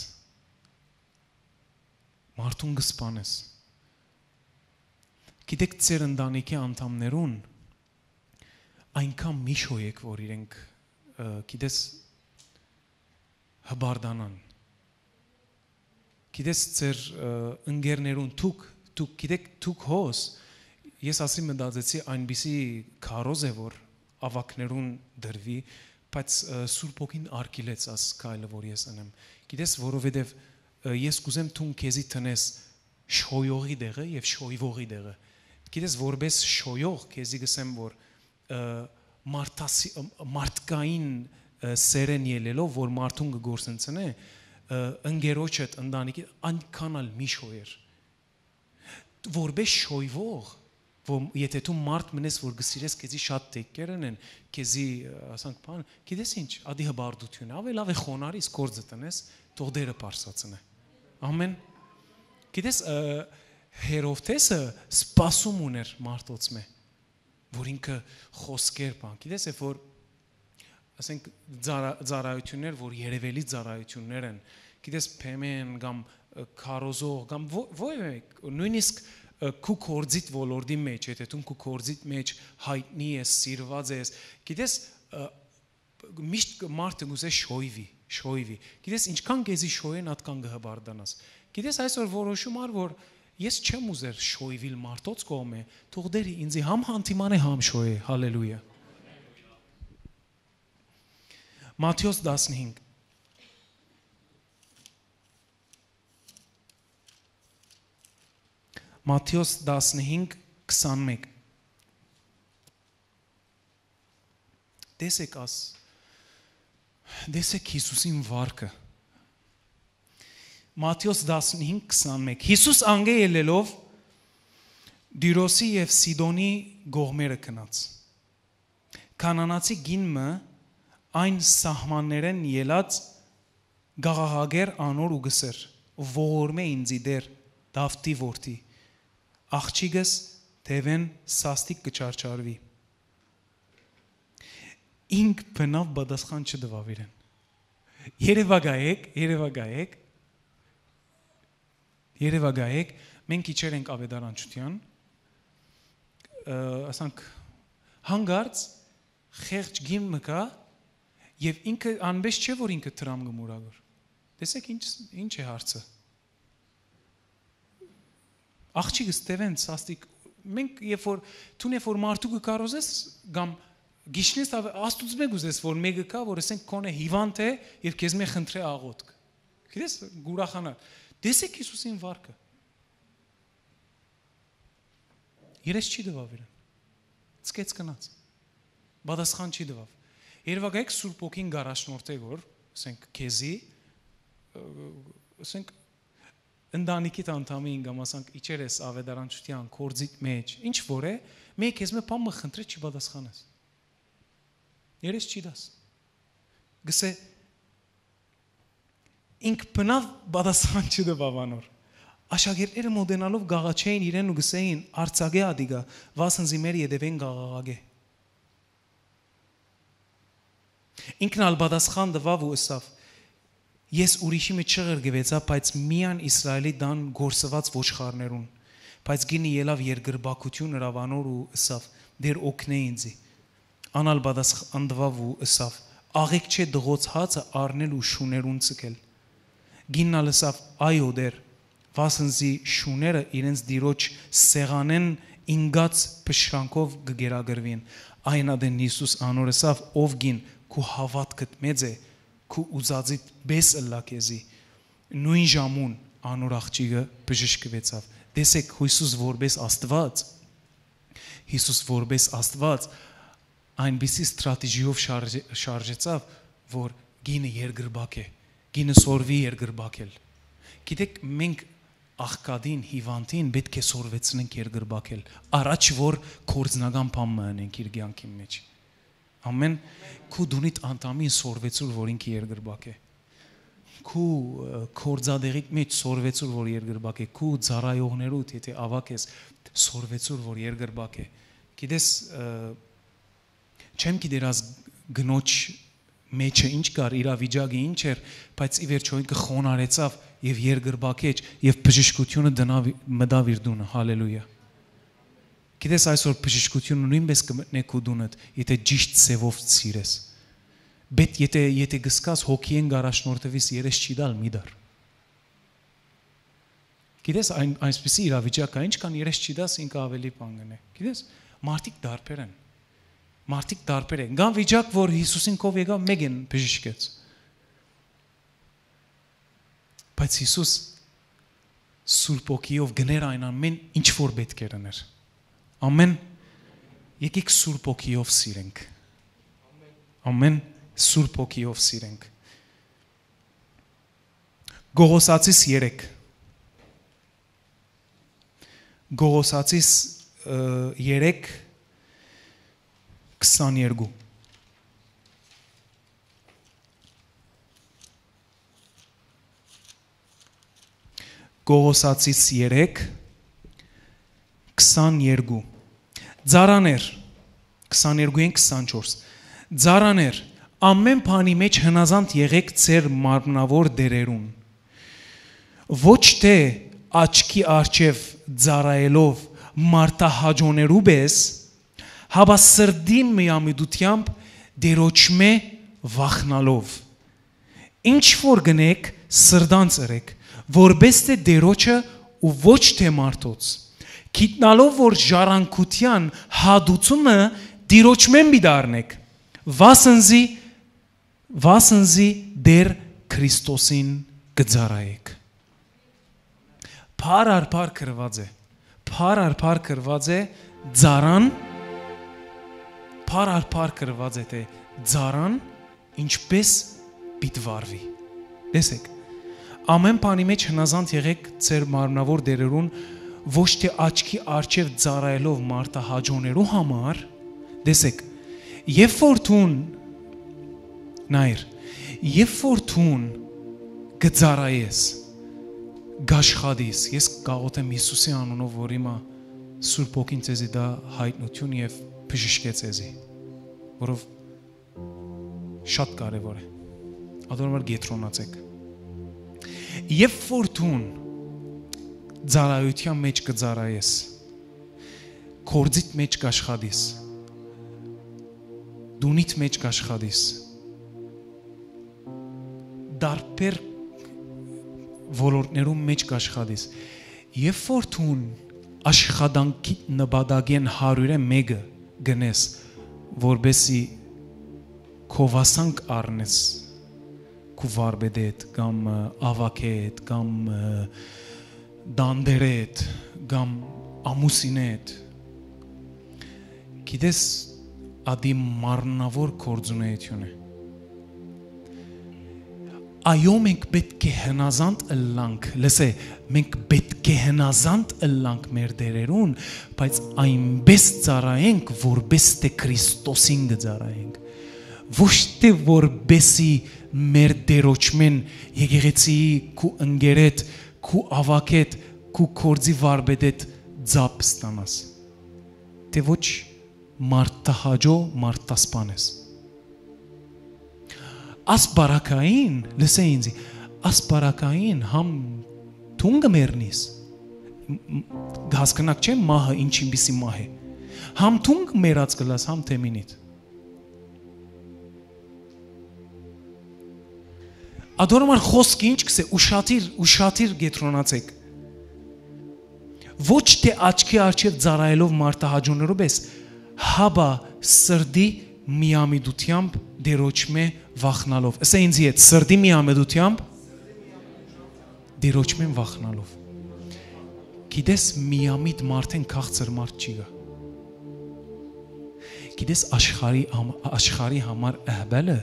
Մարդուն կը սպանես։ Գիտեք, ձեր ընտանիքի անդամներուն այնքան մի շոյեք, որ իրենք, ը, գիտես, հպարտանան։ Գիտես, ձեր, ը, ընկերներուն դուք, դուք, գիտեք, դուք հոս, ես ասի մտածեցի, այնպիսի քարոզ է, որ ավագներուն դրվի, բայց, ը, Սուրբ Հոգին արգիլեց աս քայլը, որ ես ընեմ։ Գիտես, որովհետև, ը, ես կուզեմ դուն քեզի տնես շոյողի դեղը եւ շոյվողի դեղը։ Գիտես, որպես շոյող քեզի կսեմ, որ, ը, մարդասի-, ը, մարդկային, ը, սերեն ելելով, որ մարդուն կը գործընծնէ, ը, ընկերոջդ, ընտանիքի, այնքան ալ մի շոյեր։ Որպես շոյվող, որ եթե դու մարդ մնես, որ կը սիրես, քեզի շատ take care-ն են, քեզի, ը, ասանք, բան, գիտես ինչ, ադի հպարտություն, աւե լաւ է խոնարհիս, գործը տնես, թող Տերը պարսացնէ։ Ամեն։ Գիտես, ը, Հերովդեսը սպասում ուներ մարդոց մէ, որ ինքը խոսքեր բան։ Գիտես, երբ որ, ասենք, ծառա-, ծառայություններ, որ երևելի ծառայություններ են, գիտես, փեմեն կամ, ը, քարոզող կամ ո-, ո-, մէկ, նույնիսկ, ը, քու գործիդ ոլորտի մեջ, եթե դուն քու գործիդ մեջ հայտնի ես, սիրված ես, գիտես, ը, միշտ մարդը կուզէ շոյվի, շոյվի։ Գիտես, ինչքան քեզի շոյեն, ատկան կը հպարտանաս։ Գիտես, այսօր որոշում ար, որ ես չեմ ուզեր շոյվիլ մարդոց կողմէ, թող Տերը ինձի համ հանդիմանէ, համ շոյէ։ Հալելույա։ Մատթէոս տասնհինգ։ Մատթէոս տասնհինգ, քսանմէկ։ Տեսեք աս, տեսեք Յիսուսին վարկը։ Մատթէոս տասնհինգ, քսանմէկ։ Յիսուս անկէ ելլելով Տիւրոսի եւ Սիդոնի կողմերը գնաց։ Կանանացի կին մը այն սահմաններէն ելած կ'աղաղակէր անոր ու կ'ըսէր. «Ողորմէ ինծի, Տէր, Դաւթի որդի, աղջիկս դեւէն սաստիկ կը չարչարուի»։ Ինք բնաւ պատասխան չտուաւ իրեն։ Երևակայեք, երևակայեք, երևակայեք, մենք իջեր ենք աւետարանչութեան, ը, ասանք, հանկարծ խեղճ կին մը կայ եւ ինքը անպէս չէ, որ ինքը դրամ կը մուրակուր։ Տեսեք ինչ, ինչ է հարցը։ Աղջիկս տեւեն սաստիկ, մենք երբ որ, դուն երբ որ մարդու կը կարոզես կամ գիշնես, Աստուծմէ կ'ուզես, որ մէկը կայ, որ, ասենք, քոնէ հիվանդ է եւ քեզմէ խնդրէ աղօթք։ Գիտես, կ'ուրախանար։ Տեսեք Յիսուսին վարկը։ Երես չի տուաւ իրեն։ Ցկեց գնաց։ Պատասխան չի տուաւ։ Երևակայեք Սուրբ Հոգին կ'առաջնորդէ, որ, ասենք, քեզի, ը, ասենք, ընտանիքիդ անդամին կամ, ասենք, իջեր ես աւետարանչութեան, գործիդ մեջ, ինչ որ է, մէկ քեզմէ բան մը խնդրէ, չի պատասխանես։ Երես չի տաս։ Գսե, ինք բնաւ պատասխան չտուաւ անոր։ Աշակերտները մոտենալով կ'աղաչէին իրեն ու կ'ըսէին. «Արձակէ ատիկա, վասն զի մեր ետեւէն կ'աղաղակէ»։ Ինքն ալ պատասխան տուաւ ու ըսաւ. «Ես ուրիշի մը չղրկուեցայ, բայց միայն Իսրայէլի տան կորսուած ոչխարներուն»։ Բայց կինը ելաւ երկրպագութիւն ըրաւ անոր ու ըսաւ. «Տէր, օգնէ ինծի»։ Ան ալ պատասխան տուաւ ու ըսաւ. «Աղէկ չէ տղոց հացը առնել ու շուներուն ցկել»։ Կինն ալ ըսաւ. «Այո, Տէր, վասն զի շուները իրենց տիրոջ սեղանէն ինկած փշրանքով կը կերակրուին»։ Այն ատեն Յիսուս անոր ըսաւ. «Ով կին, քու հաւատքդ մեծ է, քու ուզածիդ պէս ըլլայ քեզի»։ Նոյն ժամուն անոր աղջիկը բժշկուեցաւ։ Տեսեք, Յիսուս որպես Աստուած, Յիսուս որպես Աստուած այնպիսի ստրատեգիով շարժ-, շարժեցաւ, որ կինը երկրպագ է, կինը սորվի երկրպագել։ Գիտեք, մենք աղքատին, հիվանդին պէտք է սորվեցնենք երկրպագել, առաջ որ գործնական բան մը անենք իր կեանքին մեջ։ Ամեն քու դունիդ անդամին սորվեցուր, որ ինքը երկրպագ է։ Քու, ը, գործատեղիդ մեջ սորվեցուր, որ երկրպագ է։ Քու ծառայողներուդ, եթե ավագ ես, սորվեցուր, որ երկրպագ է։ Գիտես, ը, չեմ գիտեր աս կնոջ մեջը ինչ կար, իրավիճակը ինչ էր, բայց ի վերջոյ ինքը խոնարհեցաւ եւ երկրպագ եց եւ բժշկութիւնը դնաւ, մտաւ իր տունը։ Հալելույա։ Գիտես, այսօր բժշկութիւնը նոյնպէս կը մտնէ քու տունդ, եթե ճիշդ ձեւով սիրես։ Բեթ, եթե, եթե գսկաս հոգիէն կ'առաջնորդվիս երես չի տալ, մի դար։ Գիտես, այն, այսպիսի իրավիճակ կայ, ինչքան երես չի տաս, ինքը աւելի բան կ'ընէ։ Գիտես, մարդիկ տարբեր են։ Մարդիկ տարբեր են։ Կան վիճակ, որ Յիսուսին քով եկաւ, մեկին բժշկեց։ Բայց Յիսուս Սուրբ Հոգիով կ'ընէր այն ամեն ինչ որ պէտք էր ըներ։ Ամեն, եկեք Սուրբ Հոգիով սիրենք։ Ամեն, Սուրբ Հոգիով սիրենք։ Կողոսացիս երեք։ Կողոսացիս, ը, երեք, քսաներկու։ Կողոսացիս երեք, քսաներկու։ Ծառաներ, քսաներկու են քսանչորս։ Ծառաներ, ամեն բանի մեջ հնազանդ եղեք ձեր մարմնաւոր դերերուն։ Ոչ թէ աչքի առջեւ ծառայելով մարդահաճոներու պէս, հապա սրտի միամիտութեամբ Տիրոջմէ վախնալով։ Ինչ որ կ'ընէք, սրտանց ըրէք, որպէս թէ Տիրոջը ու ոչ թէ մարդոց, գիտնալով որ ժառանգութեան հատուցումը Տիրոջմէն պիտի առնէք, վասն զի, վասն զի Տէր Քրիստոսին կը ծառայէք։ Բառ առ բառ գրուած է, բառ առ բառ գրուած է ծառան, բառ առ բառ գրուած է, թէ ծառան ինչպէս պիտի վարուի։ Տեսեք, ամեն բանի մեջ հնազանդ եղեք ձեր մարմնաւոր դերերուն, ոչ թէ աչքի առջեւ ծառայելով մարդահաճոներու համար, տեսեք, երբ որ դուն, նայր, երբ որ դուն կը ծառայես, կ'աշխատիս, ես կաղոթեմ Յիսուսի անունով, որ հիմա Սուրբ Հոգին ձեզի տայ յայտնութիւն եւ բժշկէ ձեզի, որով շատ կարեւոր է։ Ատոր համար կեդրոնացեք։ Երբ որ դուն ծառայութեան մեջ կը ծառայես, գործիդ մեջ կ'աշխատիս, տունիդ մեջ կ'աշխատիս, տարբեր ոլորտներուն մեջ կ'աշխատիս, երբ որ դուն աշխատանքիդ նպատակէն հարիւրէ մէկը գնես, որպէսի գովասանք առնես քու վարպետէդ կամ, ը, աւագէդ կամ, ը, տանտէրէդ կամ ամուսինէդ, գիտես, ադի մարմնաւոր գործունէութիւն է։ Այո, մենք պէտք է հնազանդ ըլլանք, լսէ, մենք պէտք է հնազանդ ըլլանք մեր դերերուն, բայց այնպէս ծառայենք, որպէս թէ Քրիստոսին կը ծառայենք։ Ոչ թէ որպէսի մեր Տիրոջմէն, եկեղեցիի քու ընկերէդ, քու աւագէդ, քու գործի վարպետէդ ծափ ստանաս, թէ ոչ մարդահաճո մարդասպան ես։ Աս բարակային, լսէ ինձի, աս բարակային համ դուն կը մեռնիս, մ-, մ-, հասկնակ չէ մահը ինչինպիսի մահ է, համ դուն կը մեռած կ'ըլլաս, համ թէ մինիդ։ Ատոր համար խօսքը ինչ կ'ըսէ, ուշադիր, ուշադիր կեդրոնացեք։ Ոչ թէ աչքի առջեւ ծառայելով մարդահաճոներու պէս, հապա սրտի միամիտութեամբ Տիրոջմէ վախնալով։ Ըսէ ինձի հետ, սրտի միամիտութեամբ Տիրոջմէն վախնալով։ Գիտես, միամիտ մարդէն քաղցր մարդ չի գայ։ Գիտես, աշխարհի համ-, աշխարհի համար ըհպելը,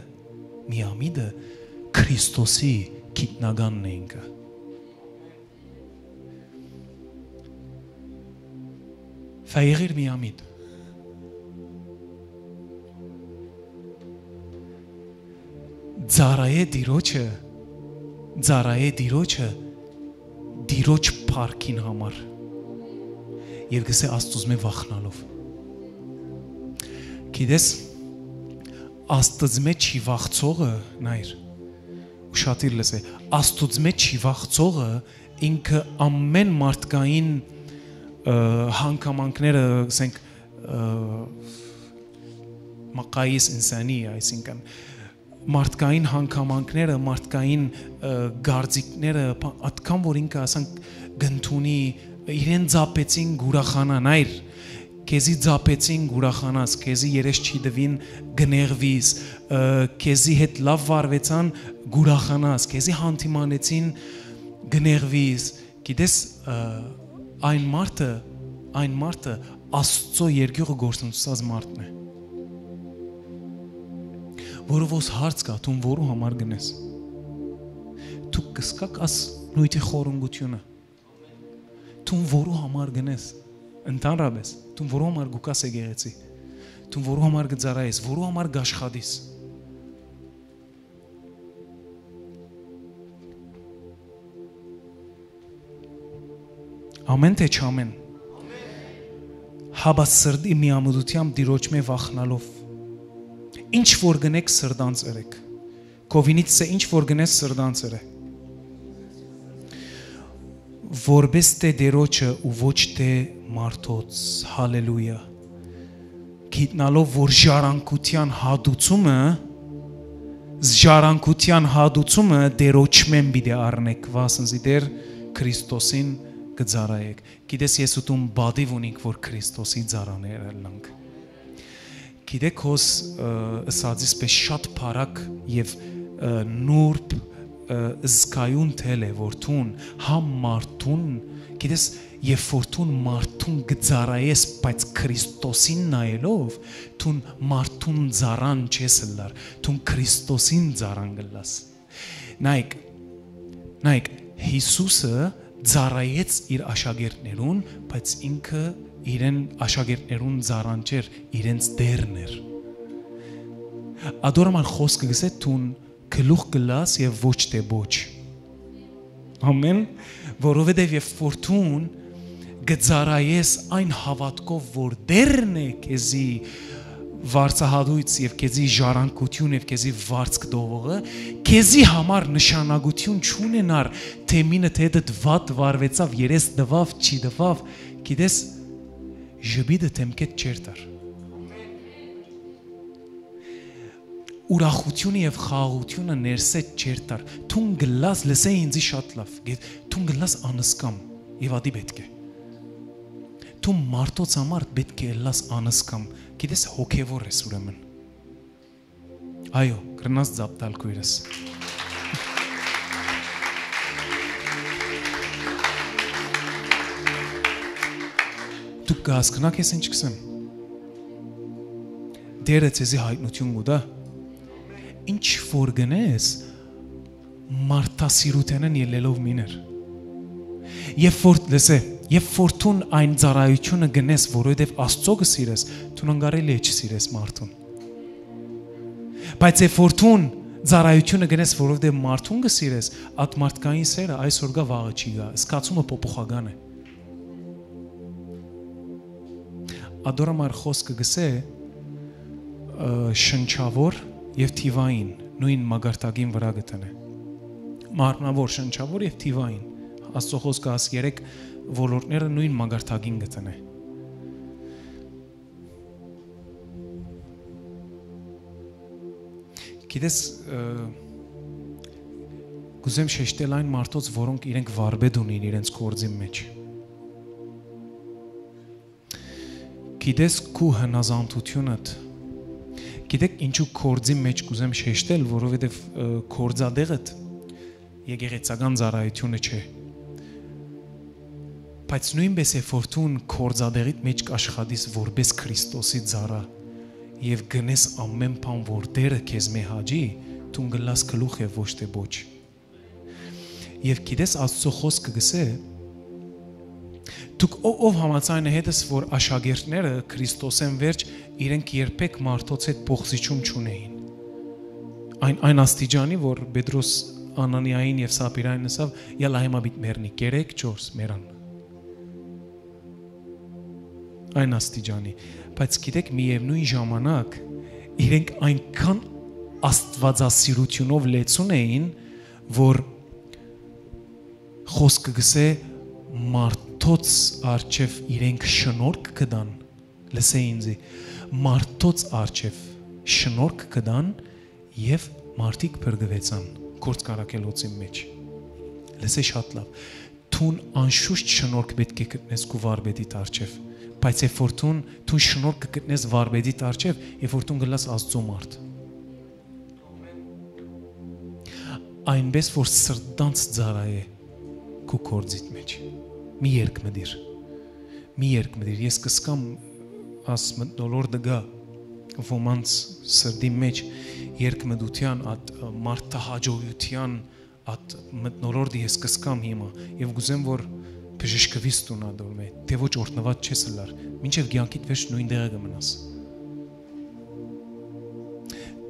միամիտը Քրիստոսի գիտնականն է ինքը։ Վայ եղիր միամիտ։ Ծառայէ Տիրոջը, ծառայէ Տիրոջը, Տիրոջ փառքին համար։ Եւ կ'ըսէ Աստուծմէ վախնալով։ Գիտես, Աստուծմէ չի վախցողը, նայր, ուշադիր լսէ, Աստուծմէ չի վախցողը ինքը ամէն մարդկային, ը, հանգամանքները, ասենք, ը, մակայիս ինսանի, այսինքն, մարդկային հանգամանքները, մարդկային, ը, կարծիքները, բա-, ատկան որ ինքը, ասենք, կ'ընդունի, իրեն ծափեցին կ'ուրախանան, այր, քեզի ծափեցին կ'ուրախանաս, քեզի երես չի տուին կ'նեղուիս, ը, քեզի հետ լաւ վարուեցան կ'ուրախանաս, քեզի հանդիմանեցին կ'նեղուիս, գիտես, ը, այն մարդը, այն մարդը Աստծո երկիւղը գործընծուսած մարդն է, որովհոս հարց կայ, դուն որու համար գնես։ Դուք կ'սկաք աս նոյթի խորունկութիւնը։ Դուն որու համար գնես, ընդհանրապես, դուն որու համար գուկաս եկեղեցի, դուն որու համար կը ծառայես, որու համար կ'աշխատիս։ Ամեն թե չամեն։ Հապա սրտի միամտութեամբ Տիրոջմէ վախնալով, ինչ որ գնեք, սրտանց ըրեք։ Քովինից սէ ինչ որ գնես, սրտանց ըրէ, որպէս թէ Տիրոջը ու ոչ թէ մարդոց։ Հալելույա։ Գիտնալով որ ժառանգութեան հատուցումը, ժառանգութեան հատուցումը Տիրոջմէն պիտի առնեք, վասն զի Տեր Քրիստոսին կը ծառայեք։ Գիտես, ես ու դուն պատիւ ունինք, որ Քրիստոսի ծառաներ ըլլանք։ Գիտեք, հոս, ը, ըսածիս պէս շատ բարակ եւ, ը, նուրբ, ը, զգայուն թել է, որ դուն համ մարդուն, գիտես, երբ որ դուն մարդուն կը ծառայես, բայց Քրիստոսին նայելով, դուն մարդուն ծառան չես ըլլար, դուն Քրիստոսին ծառան կ'ըլլաս։ Նայեք, նայեք, Յիսուսը ծառայեց իր աշակերտներուն, բայց ինքը իրեն աշակերտներուն ծառան չէր, իրենց Տերն էր։ Ատոր համար խօսքը կ'ըսէ, դուն գլուխ կ'ըլլաս եւ ոչ թէ պոչ։ Ամեն, որովհետեւ երբ որ դուն կը ծառայես այն հաւատքով, որ Տերն է քեզի վարձահատոյց եւ քեզի ժառանգութիւն եւ քեզի վարձք տողողը, քեզի համար նշանակութիւն չունենար, թէ մինը թէ դդ վատ վարվեցաւ, երես տուաւ, չի տուաւ, գիտես, ժպիտը դէմքեդ չէր տար։ Ուրախութիւնը եւ խաղաղութիւնը ներսեդ չէր տար։ Դուն կ'ըլլաս, լսէ ինձի շատ լաւ, գե-, դուն կ'ըլլաս անսկամ եւ ատի պէտք է։ Դու մարդոց համար պէտք է ըլլաս անսկամ, գիտես, հոգեւոր ես ուրեմն։ Այո, կրնաս ձապ տալ, քոյրս։ Դուք կը հասկնաք ես ինչ կ'սեմ։ Տերը ձեզի հայտնություն կու տայ։ Ինչ որ գնես, մարդասիրութենէն ելլելով մինը։ Երբ որ, լսէ, երբ որ դուն այն ծառայութիւնը գնես, որովհետեւ Աստծո կը սիրես, դուն անկարելի է չսիրես մարդուն։ Բայց երբ որ դուն ծառայութիւնը գնես, որովհետեւ մարդուն կը սիրես, այդ մարդկային սերը այսօր կայ, վաղը չի գայ, զգացումը փոփոխական է։ Ատոր համար խօսքը կ'ըսէ, ը, շնչաւոր եւ թիւային նոյն մակարդակին վրայ կը դնէ։ Մարմնաւոր, շնչաւոր եւ թիւային։ Աստծո խօսքը աս երեք ոլորտները նոյն մակարդակին կը դնէ։ Գիտես, ը, կ'ուզեմ շեշտել այն մարդոց, որոնք իրենք վարպետ ունին իրենց գործին մեջ։ Գիտես, քու հնազանդութիւնդ, գիտեք, ինչու գործի մեջ կ'ուզեմ շեշտել, որովհետեւ, ը, գործատեղդ եկեղեցական ծառայութիւնը չէ, բայց նոյնպէս է, որ դուն գործատեղիդ մեջ կ'աշխատիս որպէս Քրիստոսի ծառայ եւ գնես ամէն բան, որ Տերը քեզմէ հաճի, դուն կ'ըլլաս գլուխ եւ ոչ թէ պոչ։ Եւ գիտես, Աստծո խօսքը կ'ըսէ, դուք ո-, ով համաձայն է հետս, որ աշակերտները Քրիստոսէն վերջ իրենք երբեք մարդոց հետ փոխզիջում չունէին։ այն, այն աստիճանի, որ Պետրոս Անանիային եւ Սապիրային ըսաւ. «Յալա հիմա պիտի մեռնի, կերեք չորս մեռան»։ Այն աստիճանի։ Բայց գիտեք, միեւնոյն ժամանակ իրենք այնքան աստուածասիրութիւնով լեցուն էին, որ խօսքը կ'ըսէ. «Մարդոց առջեւ իրենք շնորհք կտան», լսէ ինձի, «մարդոց առջեւ շնորհք կտան եւ մարդիկ փրկուեցան» Գործք Առաքելոցին մէջ։ Լսէ շատ լաւ։ Դուն անշուշտ շնորհք պէտք է գտնես քու վարպետիդ առջեւ, բայց երբ որ դուն, դուն շնորհք կը գտնես վարպետիդ առջեւ, երբ որ դուն կ'ըլլաս Աստծու մարդ, այնպէս որ սրտանց ծառայ է քու գործիդ մէջ։ Մի երկմտիր, մի երկմտիր։ Ես կ'սկամ աս մթնոլորտը գայ ոմանց սրտին մէջ, երկմտութեան, ատ մարդահաճոյութեան, ատ մթնոլորտը ես կ'սկամ հիմա եւ կ'ուզեմ որ բժշկուիս դուն ատոր մէ, թէ ոչ օրհնուած չես ըլլար, մինչեւ կեանքիդ վերջ նոյն տեղը կը մնաս։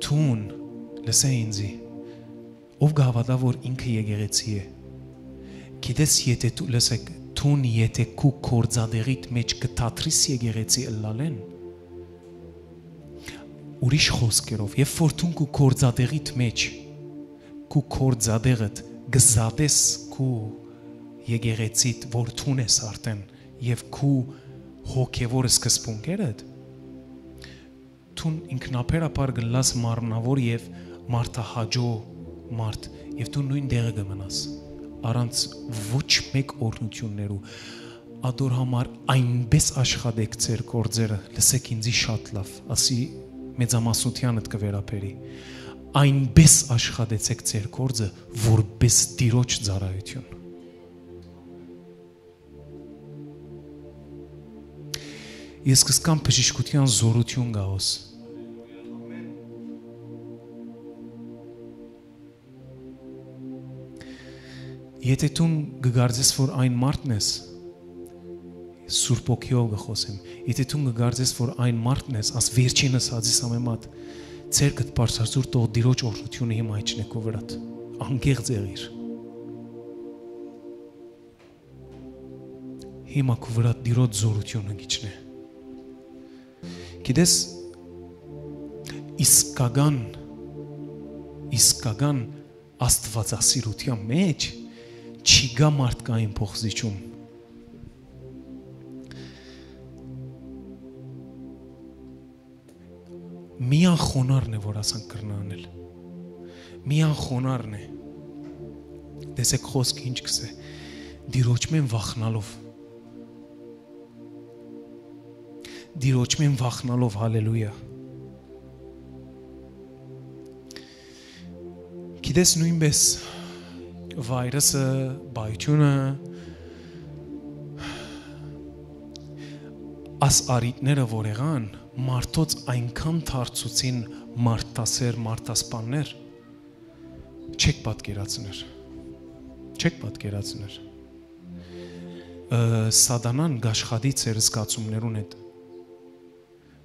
Դուն, լսէ ինձի, ով կը հաւատայ որ ինքը եկեղեցի է, գիտես, եթէ դու, լսեք, դուն եթէ քու գործատեղիդ մէջ կը դադրիս եկեղեցի ըլլալէն, ուրիշ խօսքերով, երբ որ դուն քու գործատեղիդ մէջ, քու գործատեղդ կը զատես քու եկեղեցիդ, որ դուն ես արդէն, եւ քու հոգեւոր սկզբունքերդ, դուն ինքնաբերաբար կ'ըլլաս մարմնաւոր եւ մարդահաճոյ մարդ, եւ դու նոյն տեղը կը մնաս, առանց ոչ մէկ օրհնութիւններու։ Ատոր համար այնպէս աշխատէք ձեր գործերը, լսեք ինձի շատ լաւ, ասի մեծամասնութեանդ կը վերաբերի, այնպէս աշխատեցեք ձեր գործը, որպէս Տիրոջ ծառայութիւն։ Ես կ'սկամ բժշկութեան զօրութիւն գաոս։ Եթէ դուն կը կարծես որ այն մարդն ես, Սուրբ Հոգիով կը խօսեմ, եթէ դուն կը կարծես որ այն մարդն ես, աս վերջինս ածիս ամեմատ, ձերքդ բարձրացուր, թող Տիրոջ օրհնութիւնը հիմա իջնէ քու վրադ, անկեղծ եղիր։ Հիմա քու վրադ Տիրոջ զօրութիւնը կ'իջնէ։ Գիտես, իսկական, իսկական աստուածասիրութեան մէջ չի գա մարդկային փոխզիջում։ Միան խոնարհն է որ ասանք կրնայ անել։ Միան խոնարհն է։ Տեսեք, խօսքը ինչ կ'ըսէ. «Տիրոջմէն վախնալով»։ Տիրոջմէն վախնալով, հալելույա։ Գիտես, նոյնպէս վայրսը, պայթիւնը, աս առիթները որ եղան, մարդոց այնքան դարձուցին մարդասէր, մարդասպաններ, չեք պատկերացներ, չեք պատկերացներ։ Ը, սատանան կ'աշխատի ձեր զգացումներուն հետ,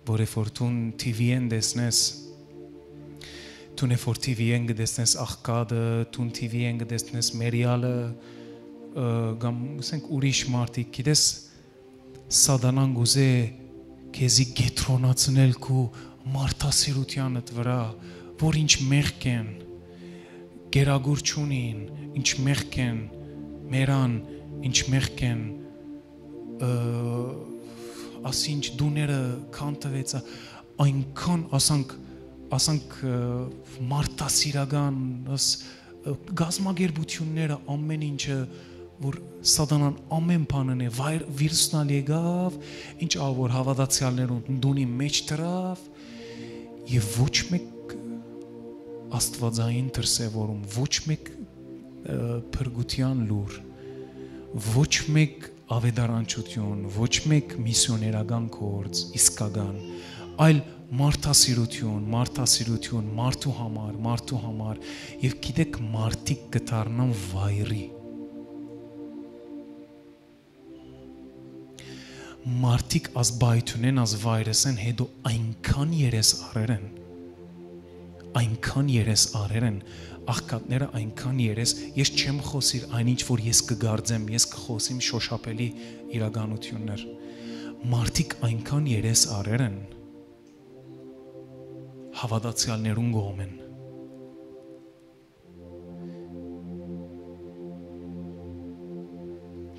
որ երբ որ դուն T V-ն տեսնես, դուն երբ որ T V-ն կը տեսնես աղքատը, դուն T V-ն կը տեսնես մերյալը, ը, կամ, ասենք, ուրիշ մարդիկ, գիտես, սատանան կ'ուզէ քեզի կեդրոնացնել քու մարդասիրութեանդ վրայ, որ ինչ մեղք են, կերակուր չունին, ինչ մեղք են մերան, ինչ մեղք են, ը, ասինչ դուները քանթվեցա, այնքան, ասանք, ասանք, ը, մարդասիրական, աս, ը, կազմակերպութիւնները, ամէն ինչը, որ սատանան ամէն բանն է, վայր-, վիրուսն ալ եկաւ, ինչ ա որ հաւատացեալներուն տունի մէջ դրաւ, եւ ոչ մէկ աստուածային դրսեւորում, ոչ մէկ, ը, փրկութեան լուր, ոչ մէկ աւետարանչութիւն, ոչ մէկ միսիոներական գործ, իսկական, այլ մարդասիրութիւն, մարդասիրութիւն, մարդու համար, մարդու համար, եւ գիտեք, մարդիկ կը դառնան վայրի։ Մարդիկ աս պայթիւնէն, աս վայրսէն հետո այնքան երես առեր են, այնքան երես արեր են, աղքատները այնքան երես, ես չեմ խօսիր այն ինչ որ ես կը կարծեմ, ես կը խօսիմ շոշափելի իրականութիւններ։ Մարդիկ այնքան երես արեր են հաւատացեալներուն կողմէն։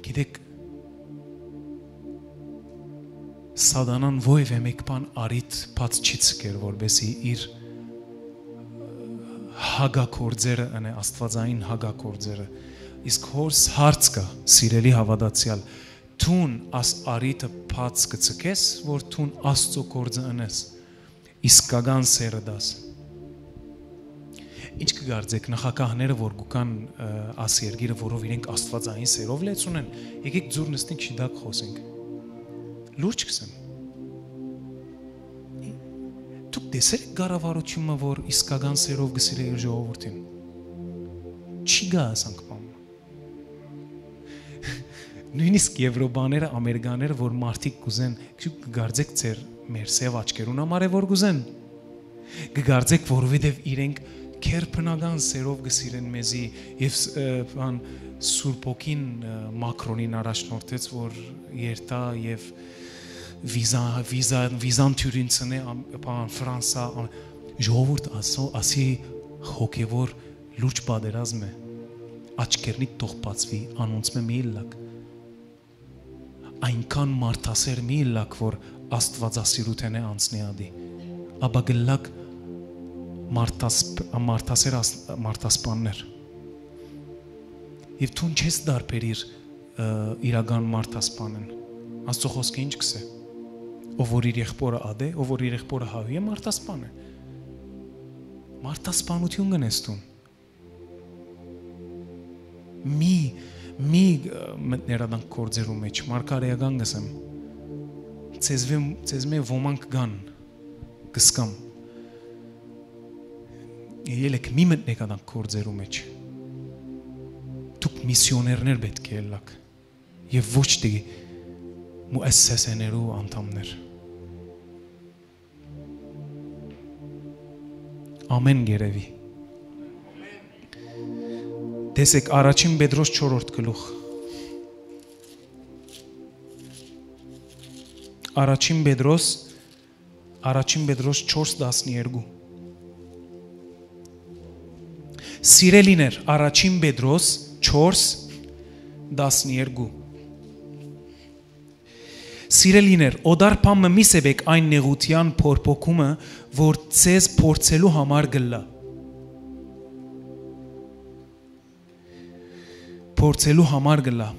Գիտեք, Սատանան որեւէ մէկ բան առիթ բաց չի ցկեր, որպեսզի իր հակագործերը ընէ, աստուածային հակագործերը։ Իսկ հոս հարց կայ, սիրելի հաւատացեալ, դուն աս առիթը բաց կը ցկես, որ դուն Աստուծոյ գործը ընես, իսկական սերը տաս։ Ինչ կը կարծէք, նախագահները որ կու գան, ը, աս երկիրը, որով իրենք աստուածային սերով լեցուն են, եկեք ձուր նստենք, շիտակ խօսենք։ Լուրջ կ'ըսեմ։ Դուք տեսե՞լ էք կառավարութիւնը, որ իսկական սերով կը սիրէ իր ժողովուրդին։ Չի գայ ասանք բան։ Նոյնիսկ Եվրոպաները, ամերիկաները, որ մարդիկ կ'ուզեն, դուք կը կարծէք ձեր մեր սեւ աչքերուն համար է որ կ'ուզեն։ Կը կարծէք, որովհետեւ իրենք քերբնական սերով կը սիրեն մեզի եւ ս-, ը, բան, Սուրբ Հոգին, ը, Մակրոնին առաջնորդեց, որ երթայ եւ վիզա, վիզա, վիզան թիւրին ցնէ, ամ-, բան, Ֆրանսա, ամ-, ժողովուրդ, ասո, ասի հոգեվոր լուրջ պատերազմ է, աչքերնիդ թող բացուի, անոնցմէ մի ըլլաք, այնքան մարդասեր մի ըլլաք, որ աստուածասիրութենէ անցնի ատի, ապա կ'ըլլաք մարդասպ-, մարդասեր աս-, մարդասպաններ։ Եւ դուն չես տարբերիր, ը, իրական մարդասպանեն։ Աստուծոյ խօսքը ինչ կ'ըսէ։ Ով որ իր եղբորը ատէ, ով որ իր եղբորը հայհոյէ, մարդասպան է։ Մարդասպանութիւն կ'ընես դուն։ Մի, մի, ը, մտներ ատանք գործերու մեջ, մարգարեական կ'ըսեմ, ձեզմէ, ձեզմէ ոմանք կան, կ'ըսկամ, ելեք, մի մտնեք ատանք գործերու մեջ, դուք միսիոներներ պէտք է ըլլաք եւ ոչ թէ մու S S N-երու անդամներ։ Ամէն կ'երեւի։ Տեսեք, առաջին Պետրոս չորրորդ գլուխ։ Առաջին Պետրոս, առաջին Պետրոս չորս տասներկու։ Սիրելիներ, առաջին Պետրոս չորս տասներկու։ Սիրելիներ, օտար բան մը մի սեպեք այն նեղութեան փորփոքումը, որ ձեզ փորձելու համար կ'ըլլայ։ Փորձելու համար կ'ըլլայ,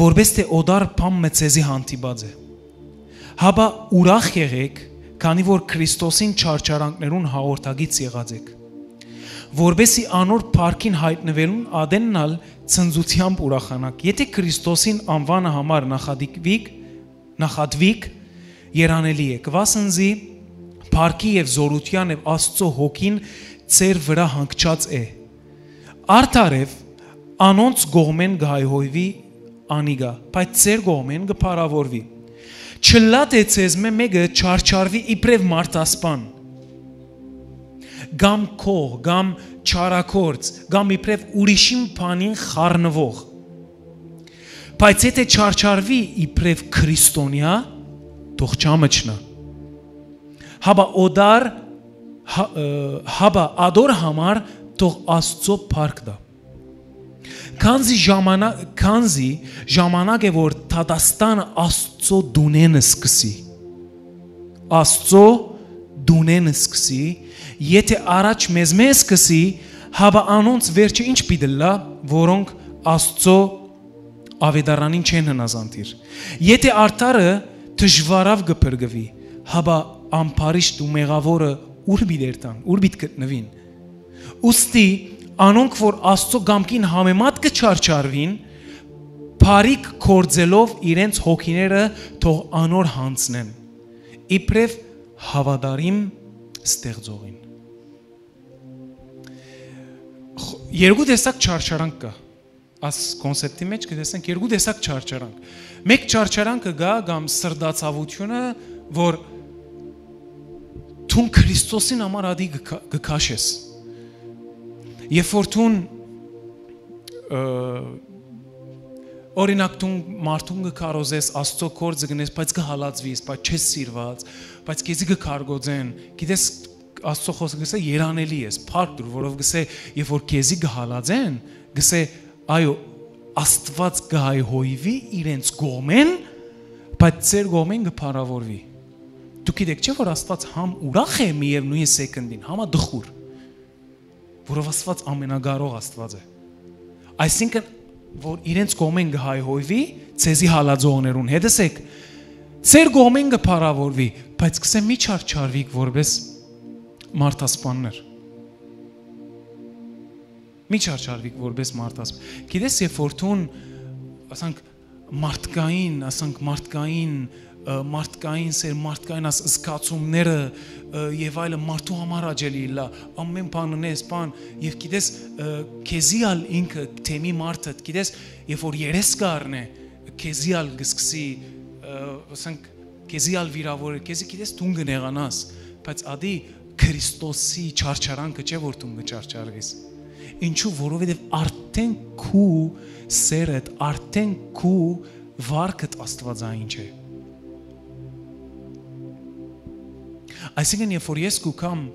որպէս թէ օտար բան մը ձեզի հանդիպած է։ Հապա ուրախ եղեք, քանի որ Քրիստոսին չարչարանքներուն հաղորդակից եղած էք, որպէս զի անոր փառքին յայտնուելուն ատենն ալ ցնծութեամբ ուրախանաք։ Եթէ Քրիստոսին անուանը համար նախատիկվիք, նախատվիք, երանելի էք, վասն զի փառքի եւ զօրութեան եւ Աստուծոյ հոգին ձեր վրայ հանգչած է։ Արդարեւ անոնց կողմէն կը հայհոյուի անիկա, բայց ձեր կողմէն կը փառաւորուի։ Չըլլայ թէ ձեզմէ մէկը չարչարուի իբրեւ մարդասպան, կամ քող, կամ չարագործ, կամ իբրեւ ուրիշին բանին խառնուող, բայց եթէ չարչարուի իբրեւ քրիստոնեայ, թող չամչնայ, հապա օտար, հա-, ը, հապա ատոր համար թող Աստուծոյ փառք տայ։ Քանզի ժամանակ, քանզի ժամանակ է, որ դատաստանը Աստուծոյ տունէն սկսի։ Աստուծոյ տունէն սկսի, եթէ առաջ մեզմէ սկսի, հապա անոնց վերջը ինչ պիտի ըլլայ, որոնք Աստուծոյ աւետարանին չեն հնազանդիր։ Եթէ արդարը դժուարաւ կը փրկուի, հապա ամբարիշտ ու մեղաւորը ո՞ւր պիտի երթան, ո՞ւր պիտի գտնուին։ Ուստի անոնք, որ Աստուծոյ կամքին համեմատ կը չարչարուին, բարիք գործելով իրենց հոգիները թող անոր յանձնեն, իբրեւ հաւատարիմ ստեղծողին։ Խ-, երկու տեսակ չարչարանք կայ։ Աս կոնցեպտի մեջ կը տեսնենք երկու տեսակ չարչարանք։ Մէկ չարչարանքը կայ կամ սրտացավութիւնը, որ դուն Քրիստոսին համար ատի կը քա-, կը քաշես։ Երբ որ դուն, ը, օրինակ, դուն մարդուն կը քարոզես, Աստծո գործը կ'ընես, բայց կը հալածուիս, բայց չես սիրված, բայց քեզի կը քարկոծեն, գիտես, Աստծո խօսքը կ'ըսէ, երանելի ես, փառք տուր, որով կ'ըսէ, երբ որ քեզի կը հալածեն, կ'ըսէ, այո, Աստուած կը հայհոյուի իրենց կողմէն, բայց ձեր կողմէն կը փառաւորուի։ Դուք գիտեք չէ՞, որ Աստուած համ ուրախ է միեւնոյն սեկնդին, համ ա տխուր, որով Աստուած ամենակարող Աստուած է։ Այսինքն, որ իրենց կողմէն կը հայհոյուի, ձեզի հալածողներուն հետս եք, ձեր կողմէն կը փառաւորուի, բայց կ'ըսեմ, մի չարչարուիք որպէս մարդասպաններ։ Մի չարչարուիք որպէս մարդասպան։ Գիտես, երբ որ դուն, ասանք, մարդկային, ասանք, մարդկային, ը, մարդկային սեր, մարդկային աս զգացումները, ը, եւ այլը մարդու համար աջելի ըլլայ, ամեն բան ընես, բան, եւ գիտես, ը, քեզի ալ ինքը թեմի մարդը, գիտես, երբ որ երես կ'առնէ, քեզի ալ կ'սկսի, ը, ասենք, քեզի ալ վիրավորել, քեզի գիտես դուն կը նեղանաս, բայց ադի Քրիստոսի չարչարանքը չէ, որ դուն կը չարչարվես։ Ինչու, որովհետեւ արդեն քու սերդ, արդեն քու վարկդ աստուածային չէ։ Այսինքն, երբ որ ես կու կամ,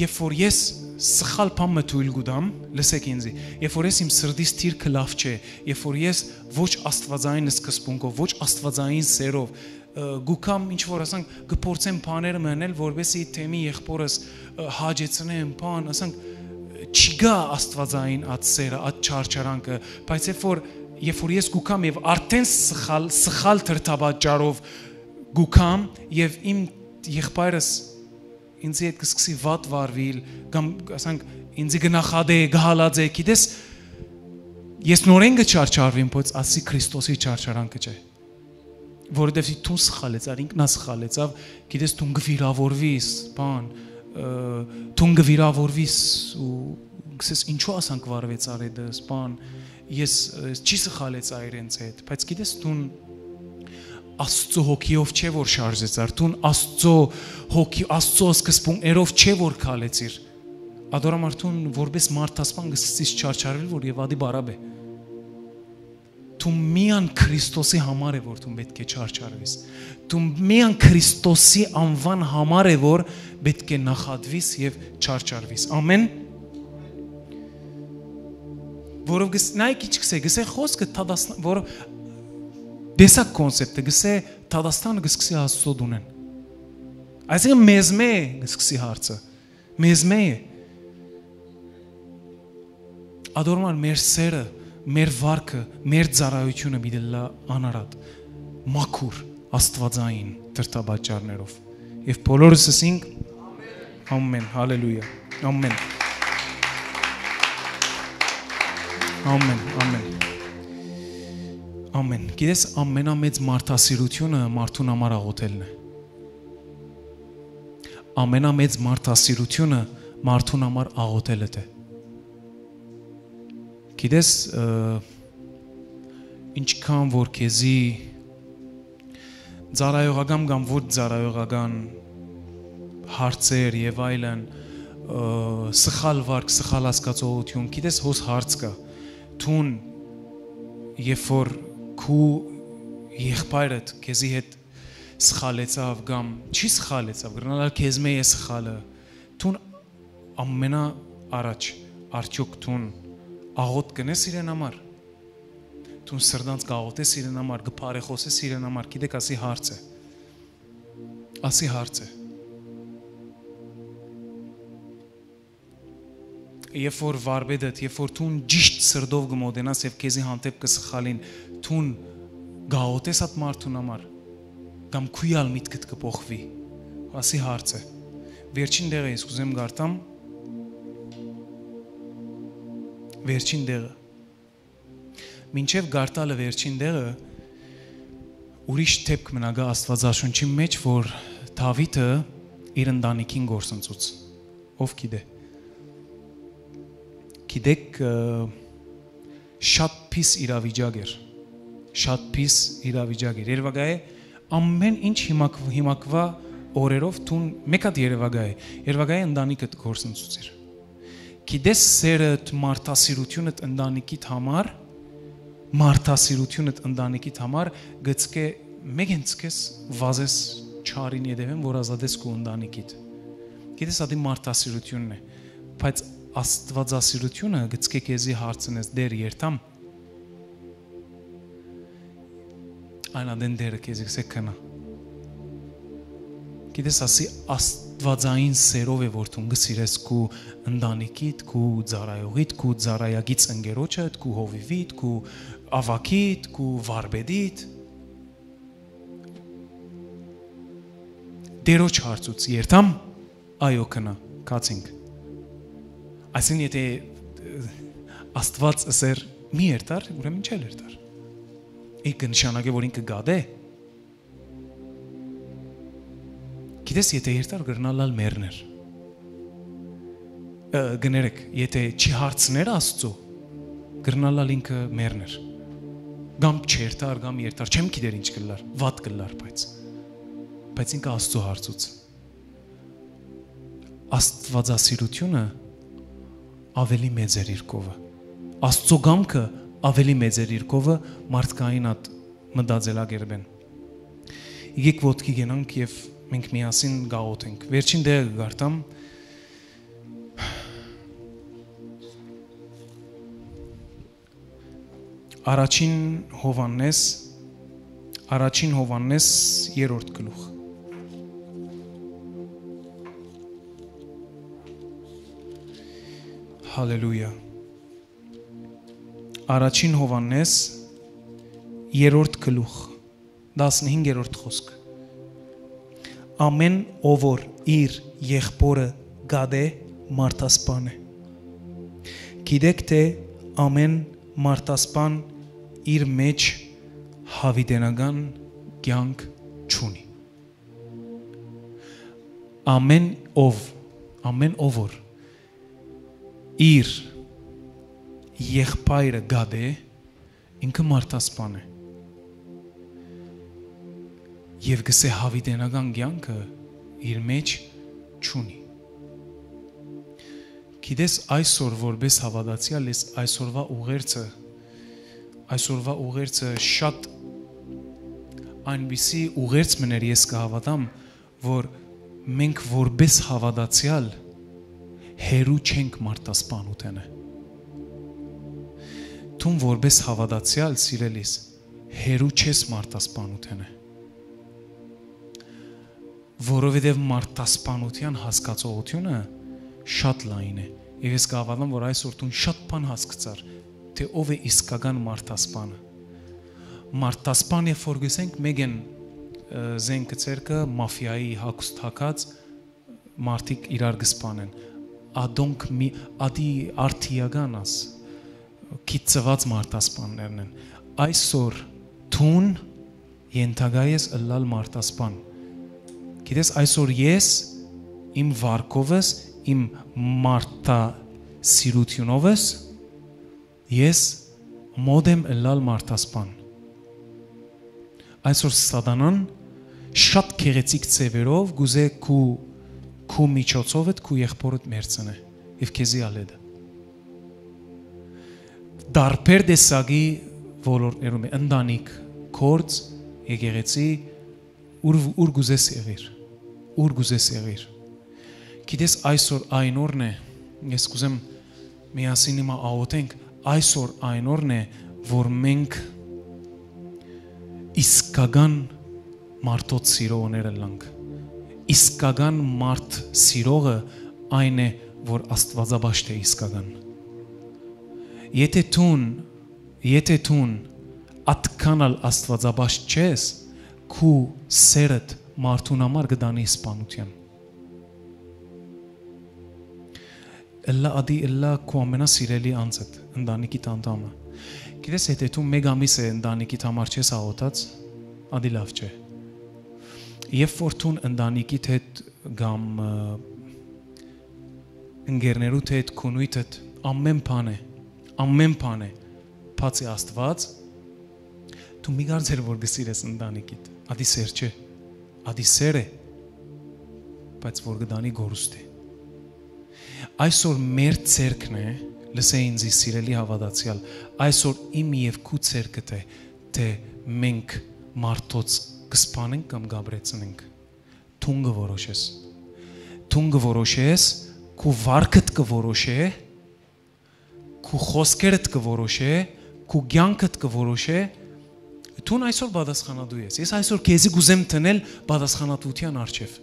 երբ որ ես սխալ բան մը թոյլ կու տամ, լսեք ինձի, երբ որ ես իմ սրտիս դիրքը լաւ չէ, երբ որ ես ոչ աստվածային սկզբունքով, ոչ աստվածային սերով, ը, կու կամ ինչ որ ասանք, կը փորձեմ բաներ մը ընել, որպեսզի թեմի եղբորս, ը, հաճեցնեմ, բան, ասանք, չի գա աստվածային այդ սերը, այդ չարչարանքը, բայց երբ որ, երբ որ ես կու կամ եւ արդեն սխալ, սխալ դրդապատճառով կու կամ եւ իմ եղբայրս ինձի հետ կը սկսի վատ վարուիլ, կամ, ասանք, ինձի կը նախատէ, կը հալածէ, գիտես, ես նորեն կը չարչարվիմ, բայց ասի Քրիստոսի չարչարանքը չէ։ Որովհետեւ դուն սխալեցար, ինքն ա սխալեցավ, գիտես, դուն կը վիրավորվիս, բան, ը, դուն կը վիրավորվիս ու գսես, ինչու ասանք վարվեցար հետս, բան, ես, ը, չի սխալեցա իրենց հետ, բայց գիտես, դուն Աստծո հոգիով չէ որ շարժեցար, դուն Աստծո հոգի, Աստծո սկզբունքներով չէ որ քալեցիր։ Ադորամար դուն որպես մարդասպան կը սկսես չարչարվել, որ եւ ադի բարապ է։ Դու միան Քրիստոսի համար է, որ դու պետք է չարչարվես։ Դու միան Քրիստոսի անվան համար է, որ պետք է նախատվիս եւ չարչարվիս։ Ամեն։ Որով գս-, նայեք ինչ կսե, գսե խոսքը դատաստան, որ տեսակ կոնցեպտը, գսե դատաստանը կսկսի Աստծո դունեն։ Այսինքն մեզ մէ կսկսի հարցը, մեզ մէ է։ Ադորմար մեր սերը, մեր վարկը, մեր ծառայությունը պիտի լա անարատ, մաքուր, աստվածային դրդապատճառներով։ Եվ բոլորս ասինք, ամեն, հալելույա, ամեն, ամեն, ամեն, ամեն։ Գիտես, ամենամեծ մարդասիրությունը մարդուն համար աղոթելն է։ Ամենամեծ մարդասիրությունը մարդուն համար աղոթելը դէ։ Գիտես, ը, ինչքան որ քեզի ծառայողական կամ ոչ ծառայողական հարցեր եւ այլն, ը, սխալ վարք, սխալ հասկացողություն, գիտես, հոս հարց կա, դուն, երբ որ քու եղբայրդ քեզի հետ սխալեցաւ կամ չի սխալեցաւ, կրնալ քեզ մէ է սխալը, դուն ամենաառաջ արդյոք դուն աղոթ կ'ընես իրեն համար, դուն սրտանց կ'աղոթես իրեն համար, կը բարեխօսես իրեն համար, գիտեք, ասի հարց է, ասի հարց է։ Երբ որ վարպետդ, երբ որ դուն ճիշտ սրտով կը մոտենաս եւ քեզի հանդէպ կը սխալին, դուն կ'աղոթես այդ մարդուն համար, կամ քու ալ միտքդ կը փոխուի, ասի հարց է։ Վերջին դեղը ես կ'ուզեմ կարդամ, վերջին դեղը։ Մինչեւ կարդալը վերջին դեղը, ուրիշ դեպք մնա գա Աստուածաշունչի մեջ, որ Դաւիթը իր ընտանիքին կորսնցուց։ Ով գիտէ։ Գիտեք, ը, շատ փիս իրավիճակ էր։ Շատ փիս իրավիճակ էր։ Երբակայ Ամեն ինչ հիմակ-, հիմակվա օրերով դուն մեկ հատ երևակայ է, երևակայ է ընտանիքդ կորսնցուցիր։ Գիտես սերդ, մարդասիրությունդ ընտանիքիդ համար, մարդասիրությունդ ընտանիքիդ համար գցկե մեկենց քեզ վազես չարին ետևեն, որ ազատես քու ընտանիքիդ։ Գիտես ադի մարդասիրությունն է, բայց աստվածասիրությունը գցկե քեզի հարցնես դեր երթամ, այն ադեն դերը քեզի գսե քնա։ Գիտես, ասի աստվածային սերով է, որ դուն կը սիրես քու ընտանիքիդ, քու ծառայողիդ, քու ծառայագից ընկերոջդ, քու հովիվիդ, քու ավագիդ, քու վարպետիդ։ Տերոջ հարցուց երթամ, այո, քնա, քացինք։ Այսինքն, եթե, ը, Աստված ըսեր, «Մի երթար», ուրեմն չէ երթար։ Ի կը նշանակե, որ ինքը գատե։ Գիտես, եթե երթար, կրնալ ալ մեռներ։ Ը, կներեք, եթե չի հարցներ Աստծո, կրնալ ալ ինքը մեռներ։ Կամ չերթար, կամ երթար, չեմ գիտեր ինչ կլար, վատ կլար, բայց, բայց ինքը Աստծո հարցուց։ Աստվածասիրությունը ավելի մեծ էր իր կովը։ Աստծո կամքը ավելի մեծ էր իր կովը մարդկային ատ մտածելակերպեն։ Եկեք ոտքի գնանք եւ մենք միասին գաղութենք։ Վերջին դերը կգարտամ։ Առաջին Հովհաննես, առաջին Հովհաննես երրորդ գլուխ։ Հալելույա։ Առաջին Հովհաննես երրորդ գլուխ, տասնհինգերորդ խօսք։ Ամեն ով որ իր եղբորը գատէ, մարդասպան է։ Գիտեք թէ ամեն մարդասպան իր մէջ յաւիտենական կեանք չունի։ Ամեն ով, ամեն ով որ իր եղբայրը գատէ, ինքը մարդասպան է։ Եւ գսե յաւիտենական կեանքը իր մէջ չունի։ Գիտես, այսօր որպես հաւատացեալ ես, այսօրվա ուղերձը, այսօրվա ուղերձը շատ այնպիսի ուղերձ մըն էր, ես կը հաւատամ, որ մենք որպես հաւատացեալ հեռու չենք մարդասպանութենէ։ Դուն որպես հաւատացեալ, սիրելիս, հեռու չես մարդասպանութենէ։ Որովհետև մարդասպանութեան հասկացողությունը շատ լայն է։ Եւ ես կհաւատամ, որ այսօր դուն շատ բան հասկցար, թէ ով է իսկական մարդասպանը։ Մարդասպան, երբ որ գսենք, մեկեն, ը, զենքը ձեռքը մաֆիայի հագուստ հագած մարդիկ իրար կը սպանեն։ Ադոնք մի, ադի արդիական աս, գիտցուած մարդասպաններն են։ Այսօր դուն ենթակայ ես ըլլալ մարդասպան։ Գիտես, այսօր ես իմ վարկովս, իմ մարդասիրությունովս, ես մոտ եմ ըլլալ մարդասպան։ Այսօր սատանան շատ գեղեցիկ ձևերով գուզե քու, քու միջոցովդ քու եղբորդ մերցնէ եւ քեզի ալ հետը։ Տարբեր տեսակի ոլորտներում է, ընտանիք, գործ, եկեղեցի, ուր, ուր գուզես եղիր, ուր գուզես եղիր։ Գիտես, այսօր այն օրն է, ես կուզեմ միասին հիմա աղոթենք, այսօր այն օրն է, որ մենք իսկական մարդոց սիրողներ ըլլանք։ Իսկական մարդ սիրողը այն է, որ աստվածապաշտ է իսկական։ Եթե դուն, եթե դուն ատքան ալ աստվածապաշտ չես, քու սերդ մարդուն համար կը տանի սպանության։ Ըլլայ ադի, ըլլայ քու ամենասիրելի անձդ, ընտանիքիդ անդամը։ Գիտես, եթե դու մեկ ամիս է ընտանիքիդ համար չես աղոթած, ադի լաւ չէ։ Երբ որ դուն ընտանիքիդ հետ կամ, ը, ընկերներուդ հետ, քունույթդ, ամեն բան է, ամեն բան է, բացի Աստված, դու մի կարծեր, որ կը սիրես ընտանիքիդ, Ատի սեր չէ, ատի սեր է, բայց որ կը տանի կորուստի։ Այսօր մեր ձեռքն է, լսե ինձի, սիրելի հաւատացեալ, այսօր իմ եւ քու ձեռքդ է, թէ մենք մարդոց կը սպանենք կամ կ'ապրեցնենք։ Դուն կը որոշես։ Դուն կը որոշես, քու վարքդ կը որոշէ, քու խօսքերդ կը որոշէ, քու կեանքդ կը որոշէ, դուն այսօր պատասխանատու ես։ Ես այսօր քեզի կ'ուզեմ դնել պատասխանատուութեան առջեւ։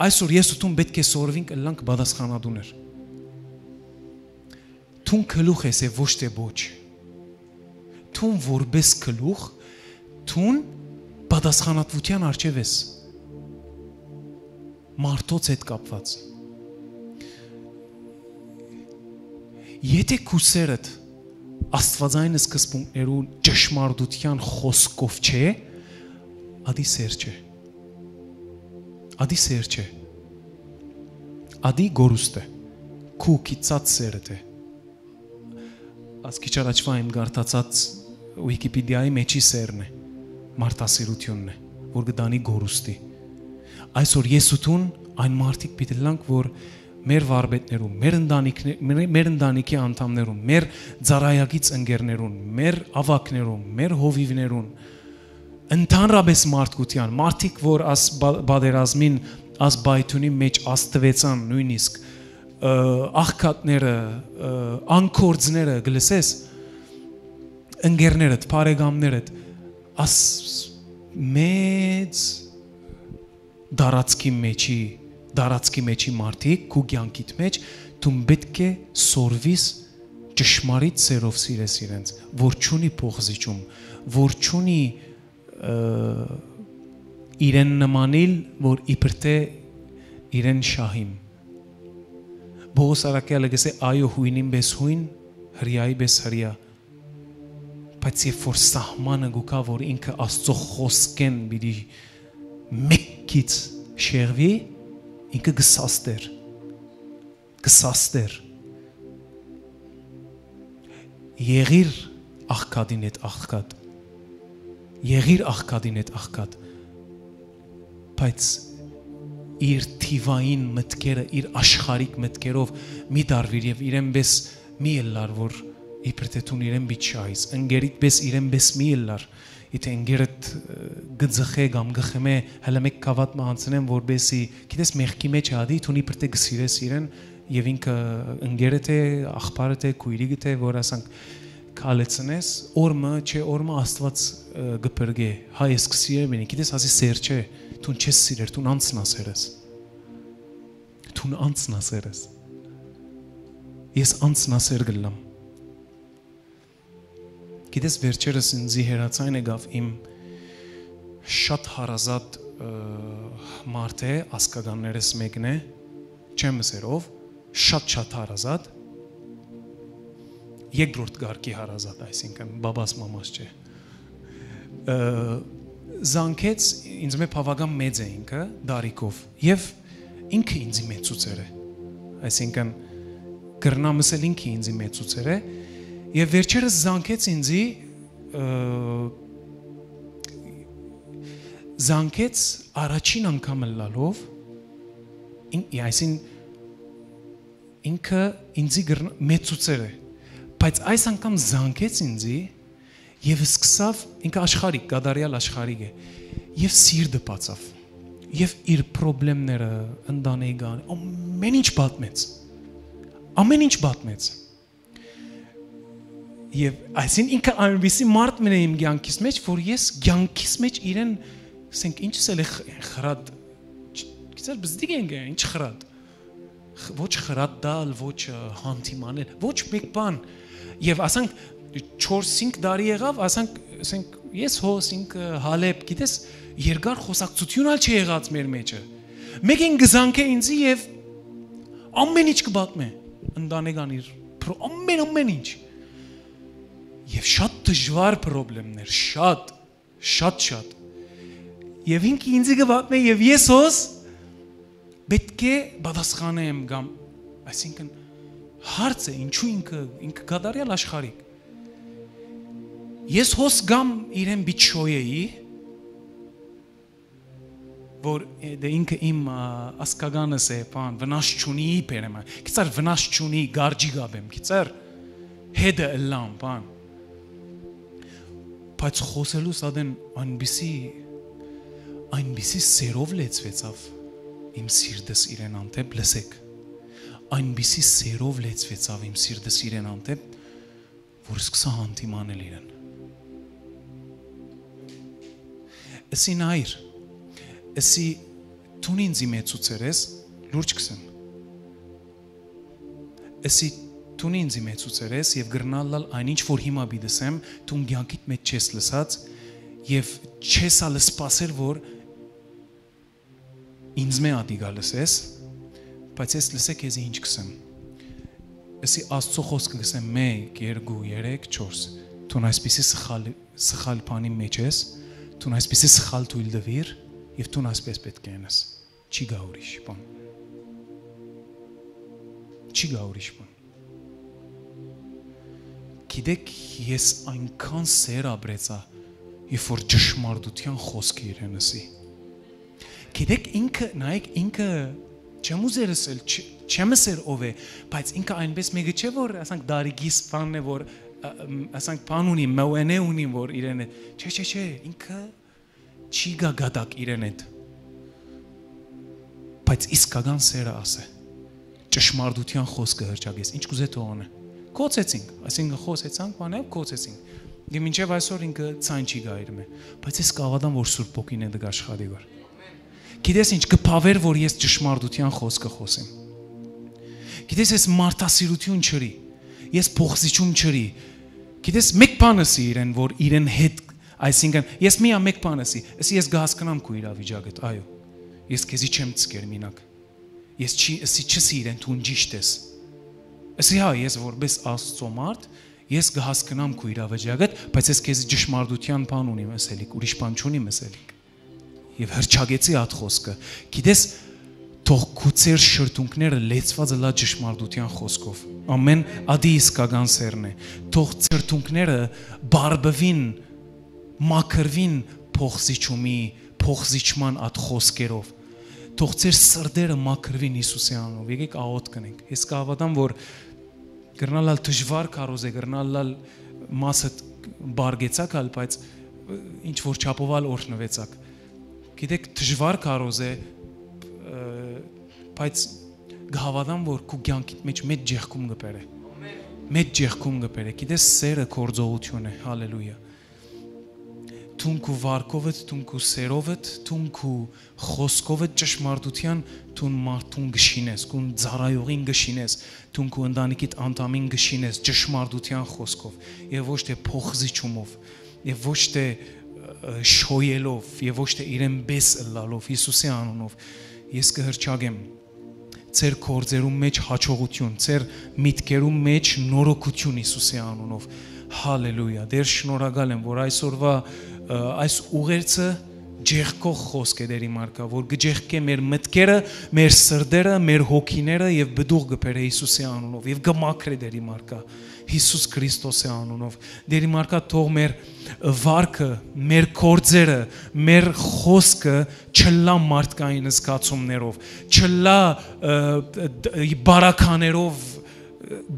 Այսօր ես ու դուն պէտք է սորվինք ըլլանք պատասխանատուներ։ Դուն գլուխ ես եւ ոչ թէ պոչ։ Դուն որպէս գլուխ, դուն պատասխանատուութեան առջեւ ես մարդոց հետ կապուած։ Եթէ քու սէրդ աստուածային սկզբունքներու ճշմարտութեան խօսքով չէ, ատի սեր չէ։ Ատի սեր չէ։ Ատի կորուստ է։ Քու գիծած սերդ է։ Ասկի չարաչվայ իմ գարտացած Wikipedia-ի մեջի սերն է, մարդասիրութիւնն է, որ կը տանի կորուստի։ Այսօր ես ու դուն այն մարդիկ պիտի լանք, որ մեր վարպետներուն, մեր ընտանիքնե-, մեր, մեր ընտանիքի անդամներուն, մեր ծառայակից ընկերներուն, մեր ավագներուն, մեր հովիվներուն, ընդհանրապես մարդկութեան, մարդիկ, որ աս բա-, պատերազմին, աս պայթունի մեջ, աս տվեցան նոյնիսկ, ը, աղքատները, ը, անկորձները, գլսես, ընկերներդ, բարեկամներդ, աս մեծ տարածքի մեջի, տարածքի մեջի մարդիկ, քու կեանքիդ մեջ, դուն պէտք է սորվիս ճշմարիտ սերով սիրես իրենց, որ չունի փոխզիջում, որ չունի, ը, իրեն նմանիլ, որ իբր թէ իրեն շահիմ։ Պողոս առաքեալը կ'ըսէ. «Այո, յոյնին պէս յոյն, հրեայի պէս հրեա»։ Բայց երբ որ սահմանը կու գայ, որ ինքը Աստծո խօսքէն պիտի մէկ քիչ շեղուի, ինքը կը սաստէր, կը սաստէր։ Եղիր աղքատին հետ աղքատ, եղիր աղքատին հետ աղքատ, բայց իր թիվային մտքերը, իր աշխարհիկ մտքերով մի դարվիր եւ իրեն պէս մի ըլլար, որ իբր թէ դուն իրեն պիտի շահիս, ընկերիդ պէս իրեն պէս մի ըլլար, եթէ ընկերդ, ը, կը ձխէ կամ կը խմէ, հլը մէկ գաւաթ մը անցնեն, որպէսի, գիտես, մեղքի մեջ ատի, դուն իբր թէ կը սիրես իրեն, եւ ինքը ընկերդ է, աղբարդ է, քոյրիկդ է, որ ասանք քալեցնես, օր մը, չէ, օր մը Աստուած, ը, կը փրկէ, հա, ես կը սիրեմ իրեն, գիտես, ասի սեր չէ, դուն չես սիրեր, դուն անձնասեր ես։ Դուն անձնասեր ես։ Ես անձնասեր կ'ըլլամ։ Գիտես, վերջերս ինձի հեռացան եկաւ իմ շատ հարազատ, ը, մարդ է, ազգականներս մեկն է, չեմ ըսեր ով, շատ-շատ հարազատ, երկրորդ կարգի հարազատ, այսինքն՝ բաբաս մամաս չէ։ Ը, զանգեց, ինձմէ բաւական մեծ է ինքը, տարիքով, եւ ինքը ինձի մեծուցեր է, այսինքն՝ կրնամ ըսել, ինքը ինձի մեծուցեր է, եւ վերջերս զանգեց ինձի, ը, զանգեց առաջին անգամ ըլլալով, ին-, այսին ինքը ինձի կրնա-, մեծուցեր է, բայց այս անգամ զանգեց ինձի եւ սկսաւ, ինքը աշխարհիկ, կատարեալ աշխարհիկ է, եւ սիրտը բացաւ, եւ իր պրոբլեմները, ընտանեկան, ամեն ինչ պատմեց, ամեն ինչ պատմեց։ Եւ այսին ինքը այնպիսի մարդ մնա իմ կյանքիս մեջ, որ ես կյանքիս մեջ իրեն, ասենք, ինչ սել է խ-, խրատ, չ-, գիտես, բզդիկ ենք, ինչ խրատ։ Խ-, ոչ խրատ տալ, ոչ, ը, հանդիմանել, ոչ մեկ բան։ Եւ ասանք չորս-հինգ տարի եղավ, ասանք, ասենք, ես հոս ինքը Հալեբ, գիտես, երկար խոսակցություն ալ չի եղած մեր մեջը։ Մեկին կը զանգէ ինձի եւ ամեն ինչ կը պատմէ, ընտանեկան իր պրո-, ամեն, ամեն ինչ։ Եւ շատ դժուար պրոբլեմներ, շատ, շատ, շատ։ Եւ ինքը ինձի կը պատմէ եւ ես հոս պէտք է պատասխանեմ կամ, այսինքն, հարց է, ինչու ինքը, ինքը կատարյալ աշխարհիկ։ Ես հոս կամ իրեն պիտի շոյեի, որ, դե, ինքը իմ, ա, ազգականս է, բան, վնաս չունի, բերեմ, քիծար վնաս չունի, գարջի գաբեմ, քիծար հետը ըլլամ, բան։ Բայց խօսելուս ատեն այնպիսի, այնպիսի սերով լեցուեցաւ իմ սիրտս իրեն հանդէպ, լսեք, այնպիսի սերով լեցուեցաւ իմ սիրտս իրեն հանդէպ, որ սկսա հանդիմանել իրեն։ Ըսի, նայիր, ըսի, դուն ինձի մեծուցեր ես, լուրջ կ'ըսեմ։ Ըսի, դուն ինձի մեծուցեր ես եւ կրնալ ալ այն ինչ որ հիմա պիտի ասեմ, դուն կեանքիդ մէջ չես լսած եւ չես ալ սպասեր որ ինձմէ ատիկա լսես, բայց ես լսե քեզի ինչ կ'ըսեմ։ Ըսի, Աստծո խօսքը կ'ըսեմ, մէկ, երկու, երեք, չորս, դուն այսպիսի սխալ, սխալ բանի մէջ ես, դուն այսպիսի սխալ թոյլ տուիր եւ դուն այսպես պէտք է ընես։ Չի գայ ուրիշ բան։ Չի գայ ուրիշ բան։ Գիտեք, ես այնքան սեր ապրեցայ, երբ որ ճշմարտութեան խօսքը իրեն ըսի։ Գիտեք, ինքը, նայեք, ինքը, չեմ ուզեր ըսել, չ-, չեմ ըսեր ով է, բայց ինքը այնպես մեկը չէ, որ, ասենք, դարիգիս բանն է, որ, ը, մ, ասենք, բան ունի, մոենե ունի, որ իրեն է։ Չէ, չէ, չէ, ինքը չի գայ գատակ իրեն հետ։ Բայց իսկական սերը ասե, ճշմարտութեան խօսքը հրճակես, ինչ կ'ուզէ թող անէ։ Կ'ոցեցինք, այսինքն խօսեցանք, բան է, կ'ոցեցինք։ Դե մինչեւ այսօր ինքը ցայն չի գայ իր մէ, բայց ես կ'աւատամ, որ Սուրբ Հոգին հետ կ'աշխատի գոր։ Գիտես ինչ, կը բաւեր, որ ես ճշմարտութեան խօսքը խօսեմ։ Գիտես, ես մարդասիրություն չրի, ես փոխզիջում չրի։ Գիտես, մէկ բան ըսի իրեն, որ իրեն հետ, այսինքն, ես միա մէկ բան ըսի, ըսի, ես կ'հասկնամ քու իրավիճակդ, այո, ես քեզի չեմ ցկեր մինակ։ Ես չի, ըսի, չըսի իրեն, դուն ճիշտ ես։ Ըսի, հա, ես որպես Աստծո մարդ, ես կ'հասկնամ քու իրավիճակդ, բայց ես քեզի ճշմարտութեան բան ունիմ ըսելիք, ուրիշ բան չունիմ ըսելիք։ Եւ հրճակեցի այդ խօսքը։ Գիտես, թող քու ծեր շրթունքները լեցուած ըլլայ ճշմարտութեան խօսքով։ Ամեն ադի իսկական սերն է։ Թող շրթունքները բարբուին, մաքրուին փոխզիջումի, փոխզիջման այդ խօսքերով։ Թող ծեր սրտերը մաքրուին Յիսուսի անունով։ Եկեք աղոթք կնենք։ Ես կ'աւատամ, որ կրնալ ալ դժուար քարոզ է, կրնալ ալ մասը բարգեցակ ալ, բայց ինչ որ չափով ալ օրհնուեցաք։ Գիտեք, դժուար քարոզ է, ը, բայց կ'հաւատամ, որ քու կեանքիդ մէջ մեծ ջեղքում կը բերէ։ Մեծ ջեղքում կը բերէ։ Գիտես, սերը գործողություն է, հալելույա։ Դուն քու վարկովդ, դուն քու սերովդ, դուն քու խօսքովդ ճշմարտութեան, դուն մարդուն կը շինես, քուն ծառայողին կը շինես, դուն քու ընտանիքիդ անդամին կը շինես ճշմարտութեան խօսքով եւ ոչ թե փոխզիջումով եւ ոչ թե, ը, շոյելով եւ ոչ թե իրեն պես ըլլալով, Յիսուսի անունով ես կը հրճակեմ ձեր գործերուն մէջ հաջողություն, ձեր միտքերուն մէջ նորոգություն Յիսուսի անունով։ Հալելույա։ Տէր, շնորհակալ եմ, որ այսօրվա, ը, այս ուղերձը ջեղքող խօսք է, Տեր իմ արքա, որ կը ջեղքէ մեր մտքերը, մեր սրտերը, մեր հոգիները եւ պտուղ կը բերէ Յիսուսի անունով եւ կը մաքրէ, Տեր իմ արքա, Յիսուս Քրիստոսի անունով։ Տեր իմ արքա, թող մեր վարքը, մեր գործերը, մեր խօսքը չլա մարդկային զգացումներով, չլա, ը, դ-, բարականերով,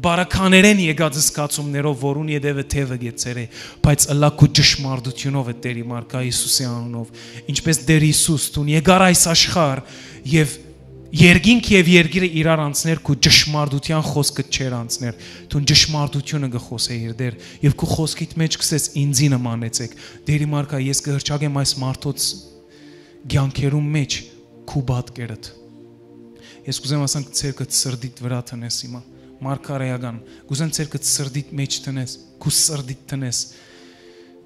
բարականերեն եկած զգացումներով, որուն ետևը թեւը գեցեր է, բայց ըլլա քու ճշմարտությունով է, Տեր իմ արքա, Յիսուսի անունով, ինչպես Տեր Յիսուս, դուն եկար այս աշխարհ եւ երկինք եւ երկիրը իրար անցներ, քու ճշմարտութեան խօսքը չէր անցներ, դուն ճշմարտությունը կը խօսէիր, Տեր, եւ քու խօսքիդ մէջ կ'ըսես, «Ինձի նմանեցէք»։ Տեր իմ արքա, ես կը հրճակեմ այս մարդոց կեանքերուն մէջ քու պատկերդ։ Ես կ'ուզեմ ասանք, ցերկդ սրտիդ վրայ տնես հիմա, մարգարեական, կ'ուզեմ ցերկդ սրտիդ մէջ տնես, քու սրտիդ տնես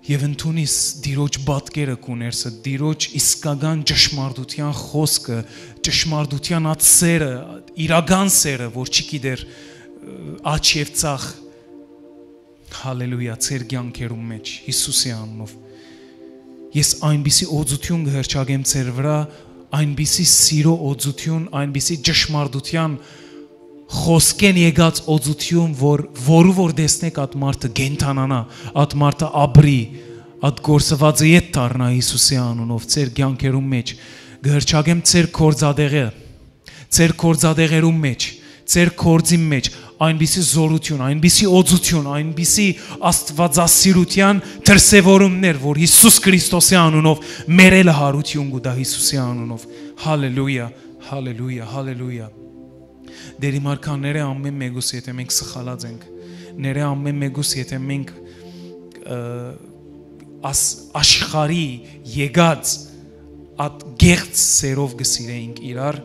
եւ ընդունիս Տիրոջ պատկերը քու ներսը, Տիրոջ իսկական ճշմարտութեան խօսքը, ճշմարտութեան այդ սերը, իրական սերը, որ չի գիտեր, ը, աջ եւ ծախ, հալելույա, ձեր կեանքերուն մէջ, Յիսուսի անունով։ Ես այնպիսի օծություն կը հրճակեմ ձեր վրայ, այնպիսի սիրո օծություն, այնպիսի ճշմարտութեան խօսքեն եկած օծություն, որ, որու որ տեսնեք, այդ մարդը կենդանանա, այդ մարդը ապրի, այդ գործվածը ետ դառնայ Յիսուսի անունով, ձեր կեանքերուն մէջ։ Կը հրճակեմ ձեր գործատեղը, ձեր գործատեղերուն մէջ, ձեր գործին մէջ այնպիսի զօրութիւն, այնպիսի օծութիւն, այնպիսի աստուածասիրութեան դրսեւորումներ, որ Յիսուս Քրիստոսի անունով մերելը յարութիւն կու տայ Յիսուսի անունով։ Հալելույա, հալելույա, հալելույա։ Տէր իմ արքան, ներէ ամէն մէկուս, եթէ մենք սխալած ենք, ներէ ամէն մէկուս, եթէ մենք, ը, աս-, աշխարհի եկած ատ գեղձ սերով կը սիրենք իրար,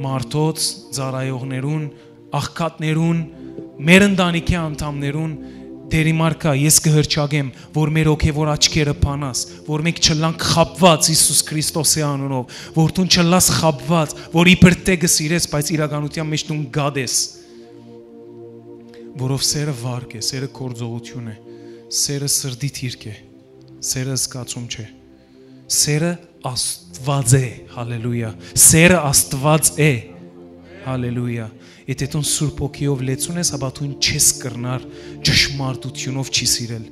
մարդոց, ծառայողներուն, աղքատներուն, մեր ընտանիքի անդամներուն, Տէր իմ արքա, ես կը հրճակեմ, որ մեր հոգեվոր աչքերը բանաս, որ մենք չըլլանք խաբուած Յիսուս Քրիստոսի անունով, որ դուն չըլլաս խաբուած, որ իբր թէ կը սիրես, բայց իրականութեան մէջ դուն գատ ես, որով սերը վարք է, սերը գործողութիւն է, սերը սրտի դիրք է, սերը զգացում չէ, սերը Աստուած է, հալելույա, սերը Աստուած է, հալելույա։ Եթէ դուն Սուրբ Հոգիով լեցուն ես, ապա դուն չես կրնար ճշմարտութիւնով չի սիրել։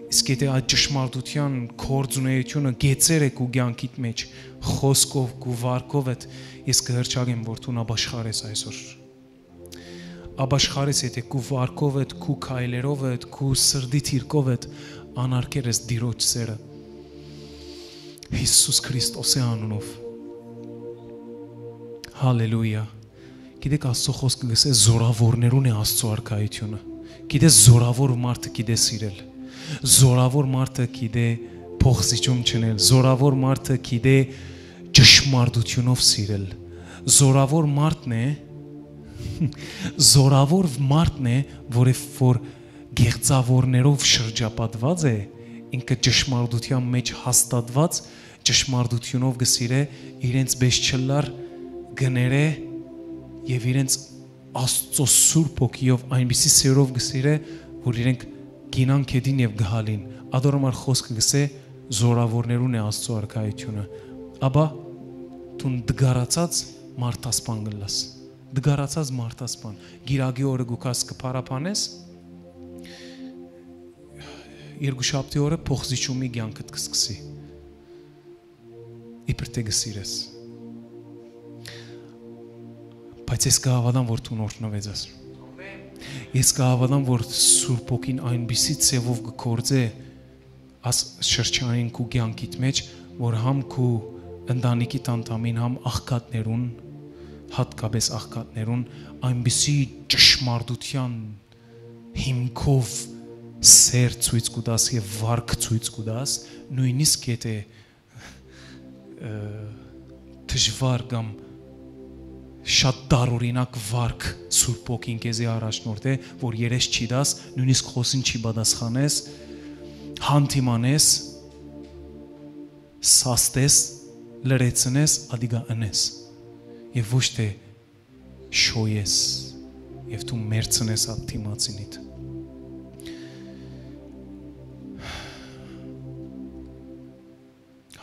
Իսկ եթէ այդ ճշմարտութեան գործունեությունը գեցեր է քու կեանքիդ մէջ, խօսքով, քու վարքովդ, ես կը հրճակեմ, որ դուն ապաշխարես այսօր։ Ապաշխարես, եթէ քու վարքովդ, քու քայլերովդ, քու սրտի դիրքովդ անարգեր ես Տիրոջ սերը։ Յիսուս Քրիստոսի անունով։ Հալելույա։ Գիտեք, Աստուծոյ խօսքը կ'ըսէ, զօրաւորներուն է Աստուծոյ արքայութիւնը։ Գիտես, զօրաւոր մարդը գիտե սիրել։ Զօրաւոր մարդը գիտե փոխզիջում չընել։ Զօրաւոր մարդը գիտե ճշմարտութիւնով սիրել։ Զօրաւոր մարդն է, զօրաւոր մարդն է, որը որ գեղձաւորներով շրջապատուած է, ինքը ճշմարտութեան մէջ հաստատուած, ճշմարտութիւնով կը սիրէ, իրենց պէս չըլլար, կը ներէ եւ իրենց Աստուծոյ Սուրբ Հոգիով այնպիսի սերով կը սիրէ, որ իրենք կ'իյնան գետին եւ կը հալին։ Ատոր համար խօսքը կ'ըսէ, զօրաւորներուն է Աստուծոյ արքայութիւնը։ Ապա դուն տկարացած մարդասպան կ'ըլլաս։ Տկարացած մարդասպան։ Կիրակի օրը կու գաս, կը փառաբանես, երկուշաբթի օրը փոխզիջումի կեանքդ կը սկսի։ Իբր թէ կը սիրես։ Բայց ես կը հաւատամ, որ դու նորտնուեցես։ Ես կը հաւատամ, որ Սուրբ Հոգին այնպիսի ձևով կը գործէ աս շրջանին քու կեանքիդ մէջ, որ համ քու ընտանիքիդ անդամին, համ աղքատներուն, յատկապէս աղքատներուն, այնպիսի ճշմարտութեան հիմքով սեր ցոյց կու տաս եւ վարք ցոյց կու տաս, նոյնիսկ եթէ, ը, դժուար կամ շատ տարօրինակ վարք Սուրբ Հոգին քեզի առաջնորդէ, որ երես չի տաս, նոյնիսկ խօսին չի պատասխանես, հանդիմանես, սաստես, լրացնես, ադիկա ընես եւ ոչ թէ շոյես եւ դու մերցնես այդ դիմացինիդ։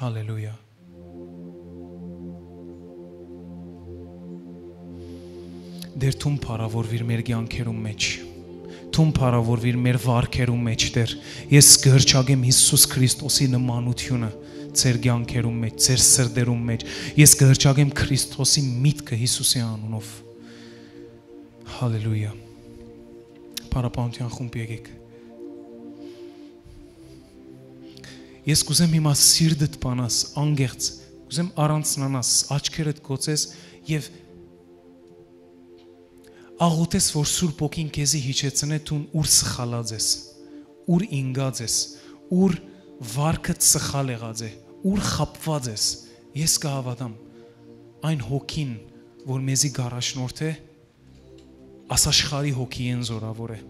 Հալելույա։ Տեր, դուն փառաւորուիր մեր կեանքերուն մէջ։ Դուն փառաւորուիր մեր վարքերուն մէջ, Տեր։ Ես կը հրճակեմ Յիսուս Քրիստոսի նմանութիւնը ձեր կեանքերուն մէջ, ձեր սրտերուն մէջ։ Ես կը հրճակեմ Քրիստոսի միտքը Յիսուսի անունով։ Հալելույա։ Փառաբանութեան խումբ եկեք։ Ես կ'ուզեմ հիմա սիրտդ բանաս, անգեղծ, կ'ուզեմ առանձնանաս, աչքերդ կոչես եւ աղօթես, որ Սուրբ Հոգին քեզի հիշեցնէ, դուն ուր սխալած ես, ուր ինկած ես, ուր վարքդ սխալ եղած է, ուր խաբուած ես։ Ես կը հաւատամ այն Հոգին, որ մեզի կ'առաջնորդէ, աս աշխարհի հոգիին զօրաւոր է։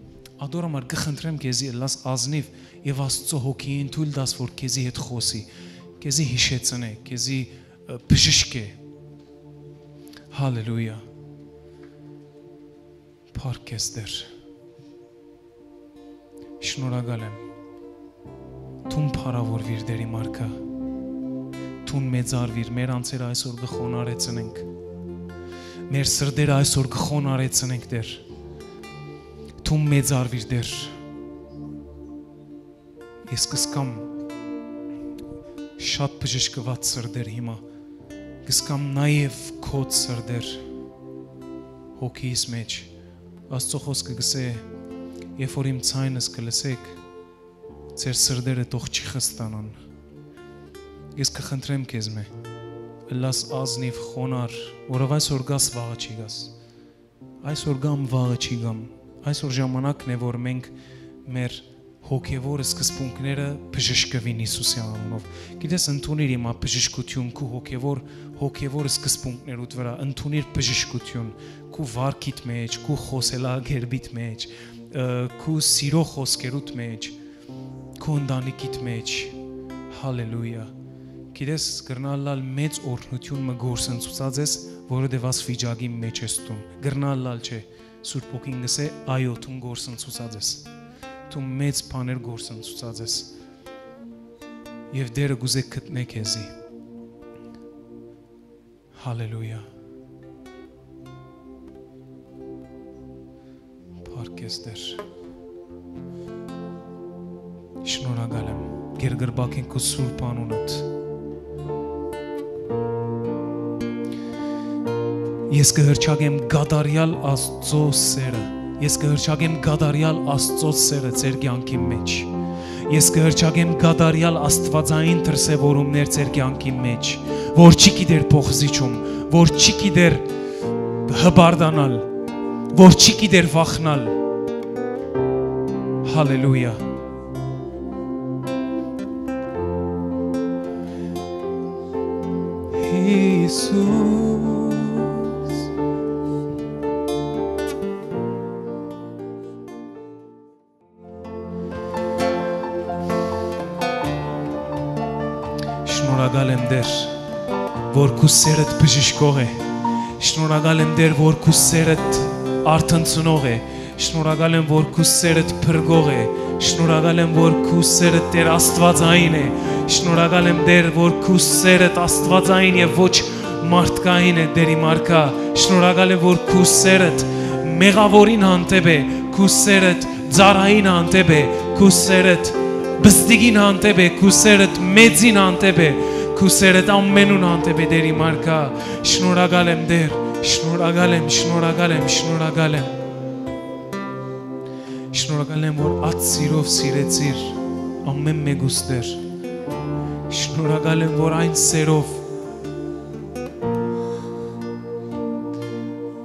Ատոր համար կը խնդրեմ քեզի, ըլլաս ազնիւ եւ Աստուծոյ Հոգիին թոյլ տաս, որ քեզի հետ խօսի, քեզի հիշեցնէ, քեզի, ը, բժշկէ։ Հալելույա։ Փառք քեզ, Տեր։ Շնորհակալ եմ։ Դուն փառաւորուիր, Տեր իմ արքայ։ Դուն մեծարուիր, մեր անձերը այսօր կը խոնարհեցնենք։ Մեր սրտերը այսօր կը խոնարհեցնենք, Տեր։ Դուն մեծարուիր, Տեր։ Ես կ'զգամ շատ բժշկուած սրտեր հիմա։ Կ'զգամ նաեւ քոծ սրտեր հոգիս մէջ։ Աստուծոյ խօսքը կ'ըսէ. «Երբ որ իմ ձայնս կը լսէք, ձեր սրտերը թող չի խստանան»։ Ես կը խնդրեմ քեզմէ, ըլլաս ազնիւ, խոնարհ, որովհետեւ այսօր կաս, վաղը չի գաս։ Այսօր կամ վաղը չի գամ։ Այսօր ժամանակն է, որ մենք մեր հոգեվոր սկզբունքները բժշկուին Յիսուսի անունով։ Գիտես, ընդունիր հիմա բժշկութիւն քու հոգեվոր, հոգեվոր սկզբունքներուդ վրայ, ընդունիր բժշկութիւն քու վարքիդ մէջ, քու խօսելակերպիդ մէջ, ը, քու սիրո խօսքերուդ մէջ, քու ընտանիքիդ մէջ։ Հալելույա։ Գիտես, կրնալ լալ մեծ օրհնութիւն մը գործընծուցած ես, որովհետեւ աս վիճակի մէջ ես դուն։ Կրնալ լալ չէ, Սուրբ Հոգին կ'ըսէ. «Այո, դուն գործընծուցած ես։ Դու մեծ բաներ գործընծուցած ես»։ Եւ Տէրը կ'ուզէ գտնէ քեզի։ Հալելույա։ Փառք քեզ, Տէր։ Շնորհակալ եմ։ Կերկրպագենք քու սուրբ անունդ։ Ես կը հռչակեմ կատարեալ Աստուծոյ սէրը։ Ես կը հռչակեմ կատարեալ Աստուծոյ սէրը ձեր կեանքի մէջ։ Ես կը հռչակեմ կատարեալ աստուածային դրսեւորումներ ձեր կեանքի մէջ, որ չի գիտեր փոխզիչում, որ չի գիտեր հպարտանալ, որ չի գիտեր վախնալ։ Հալելույա։ Յիսուս։ Շնորհակալ եմ, Տէր, որ քու սէրդ բժշկող է։ Շնորհակալ եմ, Տէր, որ քու սէրդ արթնցնող է։ Շնորհակալ եմ, որ քու սէրդ փրկող է։ Շնորհակալ եմ, որ քու սէրդ, Տէր, աստուածային է։ Շնորհակալ եմ, Տէր, որ քու սէրդ աստուածային եւ ոչ մարդկային է, Տէր իմ արքայ։ Շնորհակալ եմ, որ քու սէրդ մեղաւորին հանդէպ է, քու սէրդ ծառային հանդէպ է, քու սէրդ պզտիկին հանդէպ է, քու սէրդ մեծին հանդէպ է, քու սէրդ ամենուն հանդէպ է, Տէր իմ արքայ։ Շնորհակալ եմ, Տէր, շնորհակալ եմ, շնորհակալ եմ, շնորհակալ եմ։ Շնորհակալ եմ, որ այդ սիրով սիրեցիր ամէն մէկուս, Տէր։ Շնորհակալ եմ, որ այն սէրով,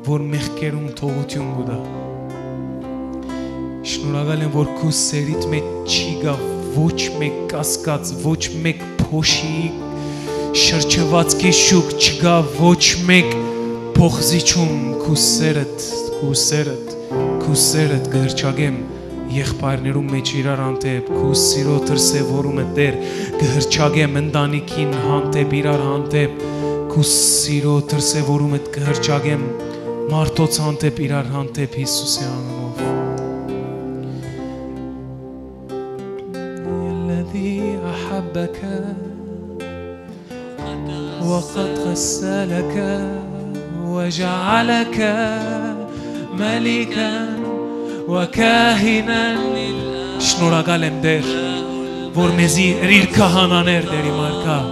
որ մեղքերուն թողութիւն կու տայ։ Շնորհակալ եմ, որ քու սէրիդ մէջ չի գա ոչ մէկ կասկած, ոչ մէկ փոշի շրջուածքի շուք չկայ, ոչ մէկ փոխզիչում քու սէրդ, քու սէրդ, քու սէրդ կը հռչակեմ եղբայրներուն մէջ իրար հանդէպ, քու սիրո դրսեւորումը, Տէր, կը հռչակեմ ընտանիքին հանդէպ, իրար հանդէպ, քու սիրո դրսեւորումը կը հռչակեմ մարդոց հանդէպ, իրար հանդէպ Յիսուսի անունով։ الذي أحبك وقد غسلك وجعلك ملكا وكاهنا. Շնորհակալ եմ, Տեր, որ մեզի ըրիր քահանաներ, Տեր իմ արքայ։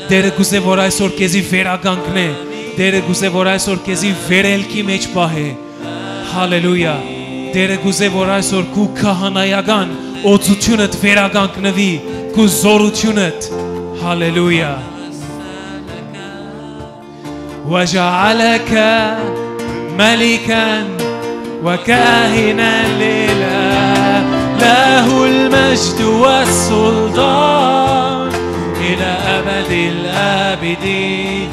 Տերը կուզէ, որ այսօր քեզի վերականգնէ, Տերը կուզէ, որ այսօր քեզի վերելքի մէջ պահէ։ Հալելույա։ Տերը կուզէ, որ այսօր քու քահանայական օծութիւնդ վերականգնուի, քու զօրութիւնդ։ Հալելույա։ وجعلك ملكا وكاهنا لله، له المجد والسلطان إلى أبد الآبدين.